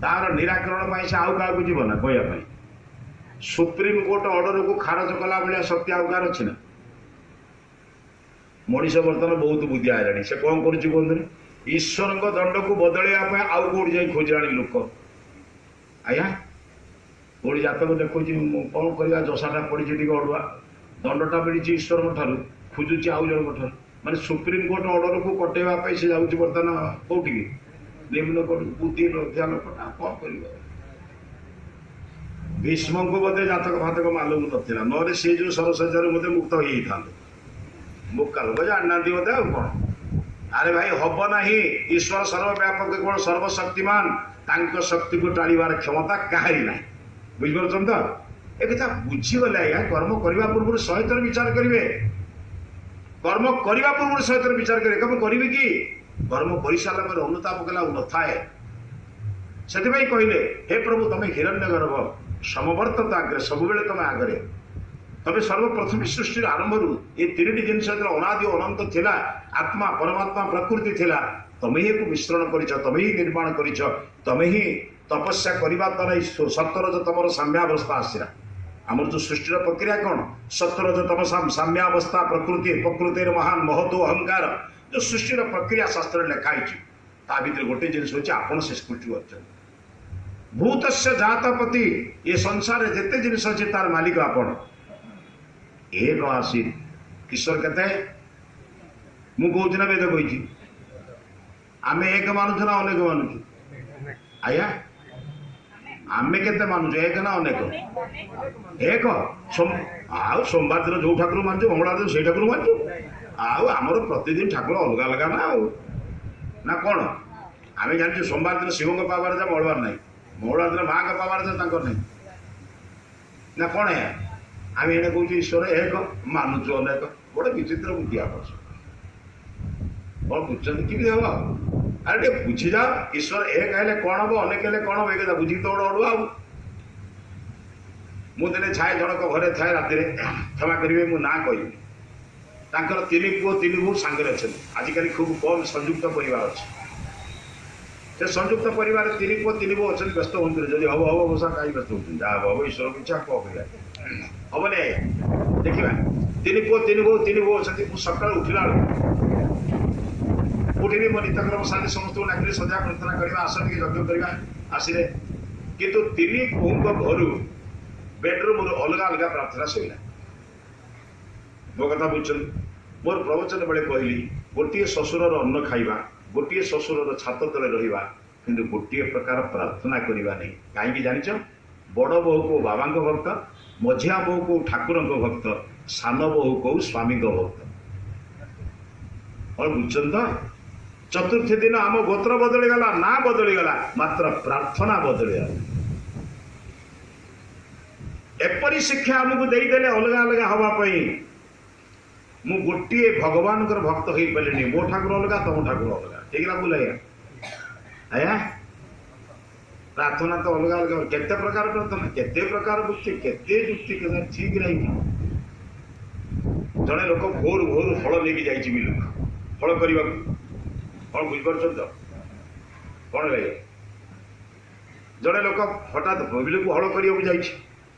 ତାର ନିରାକରଣ ପାଇଁ ସେ ଆଉ କାହାକୁ ଯିବ ନା କହିବା ପାଇଁ? ସୁପ୍ରିମକୋର୍ଟ ଅର୍ଡରକୁ ଖାରଜ କଲା ଭଳିଆ ଶକ୍ତି ଆଉ କାହାର ଅଛି ନା? ମଣିଷ ବର୍ତ୍ତମାନ ବହୁତ ବୁଦ୍ଧିଆ ହେଲାଣି। ସେ କ'ଣ କରୁଛି କୁହନ୍ତୁନି? ଈଶ୍ୱରଙ୍କ ଦଣ୍ଡକୁ ବଦଳେଇବା ପାଇଁ ଆଉ କୋଉଠି ଯାଇ ଖୋଜିଲାଣି ଲୋକ। ଆଜ୍ଞା କୋଉଠି ଜାତକ ଦେଖୁଛି, ମୁଁ କ'ଣ କରିବା, ଦଶାଟା ପଡ଼ିଛି ଟିକେ ଅଡୁଆ, ଦଣ୍ଡଟା ମିଳିଛି ଈଶ୍ୱରଙ୍କ ଠାରୁ, ଖୋଜୁଛି ଆଉ ଜଣଙ୍କ ଠାରୁ। ମାନେ ସୁପ୍ରିମକୋର୍ଟ ଅର୍ଡରକୁ କଟେଇବା ପାଇଁ ସେ ଯାଉଛି ବର୍ତ୍ତମାନ କୋଉଠିକି, ନିମ୍ନ କୋର୍ଟ। ବୁଦ୍ଧି ନଥିବା ଲୋକଟା କ'ଣ କରିବ? ଭୀଷ୍ମଙ୍କୁ ବୋଧେ ଜାତକ ଫାତକ ମାଲୁମ ନଥିଲା, ନହେଲେ ସେ ଯୋଉ ସରସଜ୍ଜାରୁ ବୋଧେ ମୁକ୍ତ ହେଇଯାଇଥାନ୍ତେ। ବୋକା ଲୋକ ଜାଣିନାହାନ୍ତି ବୋଧେ ଆଉ କ'ଣ। ଆରେ ଭାଇ ହବ ନାହିଁ, ଈଶ୍ୱର ସର୍ବବ୍ୟାପକ, କେବଳ ସର୍ବଶକ୍ତିମାନ, ତାଙ୍କ ଶକ୍ତିକୁ ଟାଳିବାର କ୍ଷମତା କାହାରି ନାହିଁ। ବୁଝିପାରୁଛନ୍ତି ତ? ଏ କଥା ବୁଝିଗଲେ ଆଜ୍ଞା କର୍ମ କରିବା ପୂର୍ବରୁ 100 ଥର ବିଚାର କରିବେ। କର୍ମ କରିବା ପୂର୍ବରୁ 100 ଥର ବିଚାର କରିବେ, କର୍ମ କରିବି କି? କର୍ମ କରିସାରିଲା ପରେ ଅନୁତାପ କଲେ ଆଉ ନଥାଏ। ସେଥିପାଇଁ କହିଲେ ହେ ପ୍ରଭୁ ତମେ ହିରଣ୍ୟ ଗର୍ଭ ସମବର୍ତ୍ତତା ଆଗରେ, ସବୁବେଳେ ତମେ ଆଗରେ, ତମେ ସର୍ବପ୍ରଥମେ ସୃଷ୍ଟିର ଆରମ୍ଭରୁ ଏ ତିନିଟି ଜିନିଷ ଯେତେବେଳେ ଅନାଦି ଅନନ୍ତ ଥିଲା, ଆତ୍ମା ପରମାତ୍ମା ପ୍ରକୃତି ଥିଲା, ତମେ ହିଁ ଏକୁ ମିଶ୍ରଣ କରିଛ, ତମେ ହିଁ ନିର୍ମାଣ କରିଛ, ତମେ ହିଁ ତପସ୍ୟା କରିବା ଦ୍ୱାରା ଏଇ ସତ୍ୱରଜ ତମର ସାମ୍ୟାବସ୍ଥା ଆସିଲା। ଆମର ଯୋଉ ସୃଷ୍ଟିର ପ୍ରକ୍ରିୟା କ'ଣ? ସତ୍ୱରଜ ତମ ସାମ୍ୟାବସ୍ଥା ପ୍ରକୃତି, ପ୍ରକୃତିର ମହାନ ମହତ ଅହଙ୍କାର, ଯୋଉ ସୃଷ୍ଟିର ପ୍ରକ୍ରିୟା ଶାସ୍ତ୍ରରେ ଲେଖା ହେଇଛି, ତା ଭିତରେ ଗୋଟେ ଜିନିଷ ହେଉଛି ଆପଣ ସେ ସୃଷ୍ଟି କରିଛନ୍ତି। ଭୂତସ୍ୟ ଜାତପତି, ଏ ସଂସାରରେ ଯେତେ ଜିନିଷ ଅଛି ତାର ମାଲିକ ଆପଣ। ଏକ ଆସି ଈଶ୍ୱର କେତେ? ମୁଁ କହୁଛି ନା ବେଦ କହିଛି? ଆମେ ଏକ ମାନୁଛୁ ନା ଅନେକ ମାନୁଛୁ? ଆଜ୍ଞା ଆମେ କେତେ ମାନୁଛୁ, ଏକ ନା ଅନେକ? ଏକ। ଆଉ ସୋମବାର ଦିନ ଯୋଉ ଠାକୁର ମାନୁଛୁ, ମଙ୍ଗଳବାର ଦିନ ସେଇ ଠାକୁର ମାନୁଛୁ, ଆଉ ଆମର ପ୍ରତିଦିନ ଠାକୁର ଅଲଗା ଅଲଗା ନା ଆଉ ନା କ'ଣ? ଆମେ ଜାଣିଛୁ ସୋମବାର ଦିନ ଶିବଙ୍କ ପାୱାର ଯା, ମଙ୍ଗଳବାର ନାହିଁ, ମଙ୍ଗଳବାର ଦିନ ମାଙ୍କ ପାୱାର ଯା, ତାଙ୍କର ନାହିଁ ନା କ'ଣ? ଏହା ଆମେ ଏଇଟା କହୁଛୁ ଈଶ୍ୱର ଏକ, ମାନୁଛୁ ଅନେକ। ଗୋଟେ ବିଚିତ୍ର ବୁଦ୍ଧି ଆମର। କ'ଣ ବୁଝୁଛନ୍ତି? କେମିତି ହବ? ଆରେ ଟିକେ ବୁଝିଯାଅ, ଈଶ୍ୱର ଏକ ହେଲେ କ'ଣ ହବ, ଅନେକ ହେଲେ କ'ଣ ହବ, ଏ କଥା ବୁଝିକି ତ ଗୋଟେ ଅଡୁଆ। ଆଉ ମୁଁ ଦିନେ ଛାଏ ଜଣଙ୍କ ଘରେ ଥାଏ ରାତିରେ, କ୍ଷମା କରିବେ ମୁଁ ନାଁ କହିବି, ତାଙ୍କର 3 ପୁଅ 3 ବୋହୂ ସାଙ୍ଗରେ ଅଛନ୍ତି। ଆଜିକାଲି ଖୁବ୍ କମ୍ ସଂଯୁକ୍ତ ପରିବାର ଅଛି। ସେ ସଂଯୁକ୍ତ ପରିବାର 3 ପୁଅ 3 ବୋହୂ ଅଛନ୍ତି, ବ୍ୟସ୍ତ ହୁଅନ୍ତୁନି, ଯଦି ହବ ହବ ବସା, କାହିଁ ବ୍ୟସ୍ତ ହଉଛନ୍ତି, ଯାହା ହବ ହବ, ଈଶ୍ୱରଙ୍କ ଇଚ୍ଛା, କ'ଣ କରିବା ହବନି ଆଜ୍ଞା। ଦେଖିବା 3 ପୁଅ 3 ବୋହୂ 3 ବୋହୂ ଅଛନ୍ତି। ମୁଁ ସକାଳୁ ଉଠିଲା ବେଳକୁ ଉଠିଲି, ମୋ ନିତ୍ୟକର୍ମ ସାରି ସମସ୍ତଙ୍କୁ ଡାକିଲି, ସନ୍ଧ୍ୟା ପ୍ରାର୍ଥନା କରିବା, ଆସ ଟିକେ ଯଜ୍ଞ କରିବା, ଆସିଲେ। କିନ୍ତୁ 3 ବୋହୂଙ୍କ ଘରୁ ବେଡରୁମ୍ରୁ ଅଲଗା ଅଲଗା ପ୍ରାର୍ଥନା ଶୁଭିଲା। ମୋ କଥା ବୁଝୁଛନ୍ତି? ମୋର ପ୍ରବଚନ ବେଳେ କହିଲି, ଗୋଟିଏ ଶ୍ୱଶୁରର ଅନ୍ନ ଖାଇବା, ଗୋଟିଏ ଶ୍ୱଶୁରର ଛାତ ତଳେ ରହିବା, କିନ୍ତୁ ଗୋଟିଏ ପ୍ରକାର ପ୍ରାର୍ଥନା କରିବା ନାହିଁ। କାହିଁକି ଜାଣିଛ? ବଡ଼ ବୋହୂ କୋଉ ବାବାଙ୍କ ଭକ୍ତ, ମଝିଆ ବୋହୂ କୋଉ ଠାକୁରଙ୍କ ଭକ୍ତ, ସାନ ବୋହୂ କୋଉ ସ୍ୱାମୀଙ୍କ ଭକ୍ତ। କ'ଣ ବୁଝୁଛନ୍ତି ତ? ଚତୁର୍ଥୀ ଦିନ ଆମ ଗୋତ୍ର ବଦଳିଗଲା, ନାଁ ବଦଳିଗଲା, ମାତ୍ର ପ୍ରାର୍ଥନା ବଦଳିଗଲା। ଏପରି ଶିକ୍ଷା ଆମକୁ ଦେଇଦେଲେ ଅଲଗା ଅଲଗା ହବା ପାଇଁ। ମୁଁ ଗୋଟିଏ ଭଗବାନଙ୍କର ଭକ୍ତ ହେଇପାରିଲିନି, ମୋ ଠାକୁର ଅଲଗା, ତମ ଠାକୁର ଅଲଗା। ଠିକ ନା ଭୁଲ ଆଜ୍ଞା? ଆଜ୍ଞା ପ୍ରାର୍ଥନା ତ ଅଲଗା ଅଲଗା, କେତେ ପ୍ରକାର ପ୍ରାର୍ଥନା, କେତେ ପ୍ରକାର ବୁଦ୍ଧି, କେତେ ଯୁକ୍ତି, କେତେ ଠିକ ନାହିଁ। ଜଣେ ଲୋକ ଭୋରୁ ଭୋରୁ ହଳ ନେଇକି ଯାଇଛି ବିଲକୁ ହଳ କରିବାକୁ। କ'ଣ ବୁଝିପାରୁଛନ୍ତି ତ? କ'ଣ ଲାଗେ? ଜଣେ ଲୋକ ହଠାତ୍ ବିଲକୁ ହଳ କରିବାକୁ ଯାଇଛି।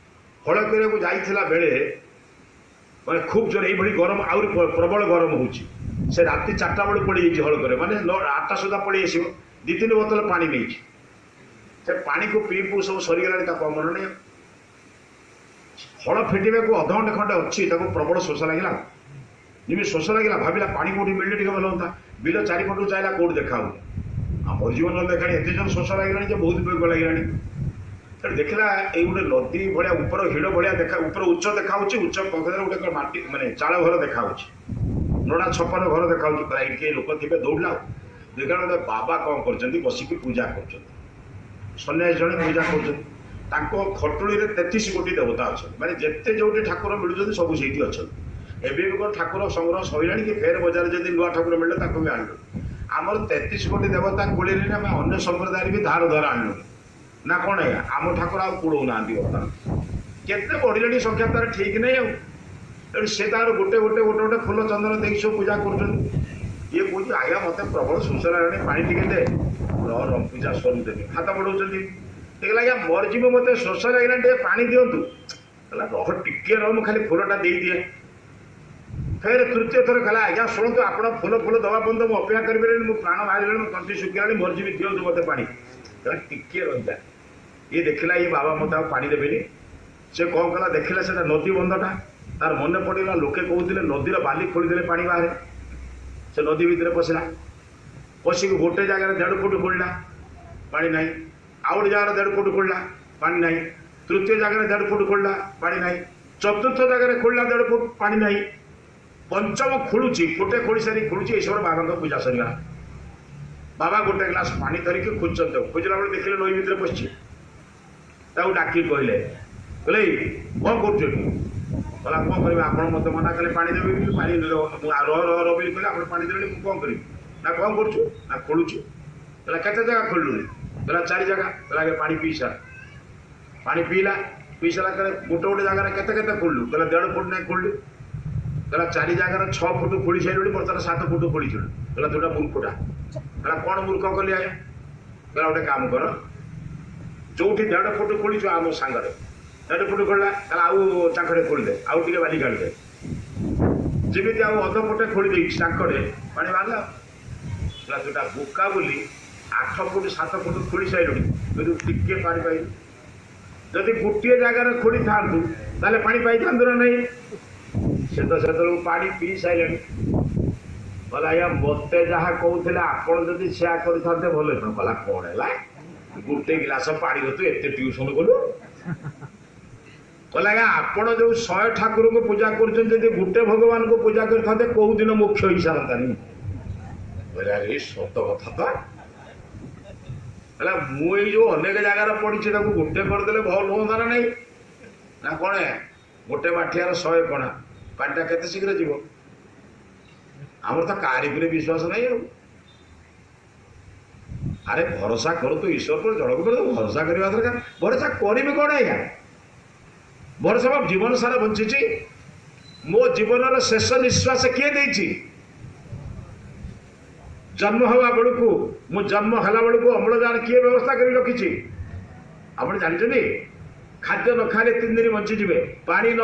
ହଳ କରିବାକୁ ଯାଇଥିଲା ବେଳେ ମାନେ ଖୁବ୍ ଜୋର ଏଇଭଳି ଗରମ, ଆହୁରି ପ୍ରବଳ ଗରମ ହେଉଛି। ସେ ରାତି 4ଟା ବେଳକୁ ପଡ଼ିଯାଇଛି ହଳ କରିବାକୁ, ମାନେ 8ଟା ସୁଦ୍ଧା ପଳେଇ ଆସିବ। 2-3 ବୋତଲ ପାଣି ନେଇଛି। ସେ ପାଣିକୁ ପିଇ ପିଉ ସବୁ ସରିଗଲାଣି, ତାକୁ ଆଉ ମନେ ନାହିଁ। ହଳ ଫିଟିବାକୁ ଅଧଘଣ୍ଟେ ଖଣ୍ଡେ ଅଛି, ତାକୁ ପ୍ରବଳ ଶୋଷ ଲାଗିଲା। ଯେମିତି ଶୋଷ ଲାଗିଲା ଭାବିଲା ପାଣି କୋଉଠି ମିଳିଲେ ଟିକେ ଭଲ ହୁଅନ୍ତା। ବିଲ ଚାରିପଟକୁ ଚାହିଁଲା, କୋଉଠି ଦେଖା ହଉନି। ଆଉ ମରିଯିବ ନହେଲେ ଦେଖାଣି, ଏତେ ଜୋର ଶୋଷ ଲାଗିଲାଣି ଯେ ବହୁତ ବେଗ ଲାଗିଲାଣି। ତେଣୁ ଦେଖିଲା ଏଇ ଗୋଟେ ନଦୀ ଭଳିଆ ଉପର ହିଡ଼ ଭଳିଆ ଦେଖା, ଉପର ଉଚ୍ଚ ଦେଖାହଉଛି, ଉଚ୍ଚ ପାଖରେ ଗୋଟେ କଣ ମାଟି ମାନେ ଚାଳ ଘର ଦେଖାହଉଛି, ନଡ଼ା ଛପର ଘର ଦେଖାହଉଛି। ପ୍ରାୟ ଏଇଠି କେହି ଲୋକ ଥିବେ, ଦୌଡ଼ିଲା। ଦେଖିଲା ଗୋଟେ ବାବା କଣ କରୁଛନ୍ତି, ବସିକି ପୂଜା କରୁଛନ୍ତି। ସନ୍ନ୍ୟାସୀ ଜଣେ ପୂଜା କରୁଛନ୍ତି। ତାଙ୍କ ଖଟୁଳିରେ 33 କୋଟି ଦେବତା ଅଛନ୍ତି, ମାନେ ଯେତେ ଯୋଉଠି ଠାକୁର ମିଳୁଛନ୍ତି ସବୁ ସେଇଠି ଅଛନ୍ତି। ଏବେ ବି କଣ ଠାକୁର ସଂଗ୍ରହ ସରିଲାଣି କି ଫେର ବଜାରରେ ଯଦି ନୂଆ ଠାକୁର ମିଳିଲେ ତାକୁ ବି ଆଣିଲୁ। ଆମର 33 କୋଟି ଦେବତା କୁଳେଇଲେଣି, ଆମେ ଅନ୍ୟ ସମ୍ପ୍ରଦାୟରେ ବି ଧାର ଧାର ଆଣିଲୁଣି ନା କଣ ଆଜ୍ଞା? ଆମ ଠାକୁର ଆଉ କୁଳଉନାହାନ୍ତି ବର୍ତ୍ତମାନ, କେତେ ବଢିଲାଣି ସଂଖ୍ୟା ତାର ଠିକ ନାହିଁ ଆଉ। ତେଣୁ ସେ ତାର ଗୋଟେ ଗୋଟେ ଗୋଟେ ଗୋଟେ ଫୁଲ ଚନ୍ଦନ ଦେଇକି ସବୁ ପୂଜା କରୁଛନ୍ତି। ଇଏ କହୁଛି ଆଜ୍ଞା ମତେ ପ୍ରବଳ ଶୋଷ ଲାଗିଲାଣି, ପାଣି ଟିକେ ଦେ। ରହ ରହ ପୂଜା ସରୁ ଦେବି। ହାତ ବଢଉଛନ୍ତି, ଦେଖିଲା ଆଜ୍ଞା ମରିଯିବ, ମତେ ଶୋଷ ଲାଗିଲାଣି, ଟିକେ ପାଣି ଦିଅନ୍ତୁ। କହିଲା ରହ ଟିକେ ରହ, ମୁଁ ଖାଲି ଫୁଲଟା ଦେଇଦିଏ। ଫେର ତୃତୀୟ ଥର କହିଲା, ଆଜ୍ଞା ଶୁଣନ୍ତୁ, ଆପଣ ଫୁଲ ଫୁଲ ଦେବା ପର୍ଯ୍ୟନ୍ତ ମୁଁ ଅପେକ୍ଷା କରିପାରିବିନି, ମୁଁ ପ୍ରାଣ ବାହାରିଲାଣି, ମୋ ତଣ୍ଟି ଶୁଖିଲାଣି, ମରିଯିବି, ଦିଅନ୍ତୁ ମୋତେ ପାଣି। କହିଲା ଟିକିଏ ରହିଯା। ଇଏ ଦେଖିଲା ଇଏ ବାବା ମୋତେ ଆଉ ପାଣି ଦେବେନି। ସେ କ'ଣ କଲା, ଦେଖିଲା ସେଟା ନଦୀ ବନ୍ଧଟା, ତାର ମନେ ପଡ଼ିଲା ଲୋକେ କହୁଥିଲେ ନଦୀର ବାଲି ଖୋଳିଦେଲେ ପାଣି ବାହାରେ। ସେ ନଦୀ ଭିତରେ ପଶିଲା, ପଶିକି ଗୋଟେ ଜାଗାରେ 1.5 ଫୁଟ ଖୋଳିଲା, ପାଣି ନାହିଁ। ଆଉ ଗୋଟେ ଜାଗାରେ 1.5 ଫୁଟ ଖୋଳିଲା, ପାଣି ନାହିଁ। ତୃତୀୟ ଜାଗାରେ 1.5 ଫୁଟ ଖୋଳିଲା, ପାଣି ନାହିଁ। ଚତୁର୍ଥ ଜାଗାରେ ଖୋଳିଲା 1.5 ଫୁଟ, ପାଣି ନାହିଁ। ପଞ୍ଚମ ଖୋଳୁଛି, ଫୁଟେ ଖୋଳି ସାରି ଖୋଳୁଛି, ଏସବୁ ବାବାଙ୍କ ପୂଜା ସରିଗଲା। ବାବା ଗୋଟେ ଗ୍ଲାସ ପାଣି ଧରିକି ଖୋଜୁଛନ୍ତି, ଖୋଜିଲା ବେଳେ ଦେଖିଲେ ନଈ ଭିତରେ ପଶିଛି। ତାକୁ ଡାକି କହିଲେ, କହିଲେ କ'ଣ କରୁଛୁ ଏଠି? କହିଲା କ'ଣ କରିବି, ଆପଣ ମୋତେ ମନା କଲେ ପାଣି ଦେବେ ବୋଲି, ପାଣି ମୁଁ ରହ ରହ ରହ ବୋଲି କହିଲେ, ଆପଣ ପାଣି ଦେଲେନି, ମୁଁ କ'ଣ କରିବି? ନା କ'ଣ କରୁଛୁ? ନା ଖୋଳୁଛୁ। କହିଲା କେତେ ଜାଗା ଖୋଳିଲୁଣି? କହିଲା 4 ଜାଗା। କହିଲା ଆଗେ ପାଣି ପିଇ ସାର। ପାଣି ପିଇଲା, ପିଇ ସାରିଲା କହିଲେ ଗୋଟେ ଗୋଟେ ଜାଗାରେ କେତେ କେତେ ଖୋଳିଲୁ? କହିଲା 1.5 ଫୁଟ ନାଇଁ ଖୋଳିଲୁ। କହିଲା 4 ଜାଗାରେ 6 ଫୁଟ ଖୋଳି ସାରିଲୁଣି, ବର୍ତ୍ତମାନ 7 ଫୁଟ ଖୋଳିଥିଲୁ। କହିଲା ତୁଟା ମୂର୍ଖଟା। କହିଲା କ'ଣ ମୂର୍ଖ କଲି ଆଜ୍ଞା? କହିଲା ଗୋଟେ କାମ କର, ଯୋଉଠି 1.5 ଫୁଟ ଖୋଳିଛୁ ଆମ ସାଙ୍ଗରେ 1.5 ଫୁଟ ଖୋଳିଲା, ତାହେଲେ ଆଉ ଚାଙ୍କଡ଼େ ଖୋଳିଦେ, ଆଉ ଟିକେ ବାଲି କାଢ଼ିଦେ। ଯେମିତି ଆଉ ଅଧ ଫୁଟେ ଖୋଳି ଦେଇଛି ଚାଙ୍କଡ଼େ, ପାଣି ବାହାରିଲା। କହିଲା ତୁଟା ବୋକା ବୋଲି 8 ଫୁଟ 7 ଫୁଟ ଖୋଳି ସାରିଲୁଣି, କିନ୍ତୁ ଟିକେ ପାଣି ପାଇଲୁ। ଯଦି ଗୋଟିଏ ଜାଗାରେ ଖୋଳିଥାନ୍ତୁ ତାହେଲେ ପାଣି ପାଇଥାନ୍ତୁ ନା ନାହିଁ? ସେ ତ ସେତେବେଳକୁ ପାଣି ପିଇ ସାରିଲାଣି। କହିଲା ଆଜ୍ଞା ମୋତେ ଯାହା କହୁଥିଲେ ଆପଣ ଯଦି ସେୟା କରିଥାନ୍ତେ ଭଲ ହେଇଥାନ୍ତା। କହିଲା କ'ଣ ହେଲା, ଗୋଟେ ଗିଲାସ ପାଣିର ତୁ ଏତେ ଟ୍ୟୁସନ କଲୁ? କହିଲା ଆଜ୍ଞା ଆପଣ ଯୋଉ 100 ଠାକୁରଙ୍କୁ ପୂଜା କରୁଛନ୍ତି, ଯଦି ଗୋଟେ ଭଗବାନଙ୍କୁ ପୂଜା କରିଥାନ୍ତେ କୋଉ ଦିନ ମୋକ୍ଷ ହେଇସାରନ୍ତାନି। କହିଲା ଆରେ ସତ କଥା ତ। କହିଲା ମୁଁ ଏଇ ଯୋଉ ଅନେକ ଜାଗାରେ ପଡ଼ିଛି ତାକୁ ଗୋଟେ କରିଦେଲେ ଭଲ ହୁଅନ୍ତା ନା ନାହିଁ? ନା କ'ଣ ଗୋଟେ ମାଠିଆର 100 କଣା, ପାଣିଟା କେତେ ଶୀଘ୍ର ଯିବ? ଆମର ତ କାହାରି ଉପରେ ବିଶ୍ୱାସ ନାହିଁ ଆଉ। ଆରେ ଭରସା କରନ୍ତୁ ଈଶ୍ୱର ଉପରେ, ଜଣକୁ ଉପରେ ଭରସା କରିବା ଦରକାର। ଭରସା କରିବି କ'ଣ ଆଜ୍ଞା? ଭରସା ବା ଜୀବନ ସାରା ବଞ୍ଚିଛି। ମୋ ଜୀବନର ଶେଷ ନିଶ୍ୱାସ କିଏ ଦେଇଛି? ଜନ୍ମ ହେବା ବେଳକୁ, ମୁଁ ଜନ୍ମ ହେଲା ବେଳକୁ ଅମ୍ଳଜାନ କିଏ ବ୍ୟବସ୍ଥା କରି ରଖିଛି? ଆପଣ ଜାଣିଛନ୍ତି? ଖାଦ୍ୟ ନ ଖାଇଲେ 3 ଦିନ ବଞ୍ଚିଯିବେ, ପାଣି ନ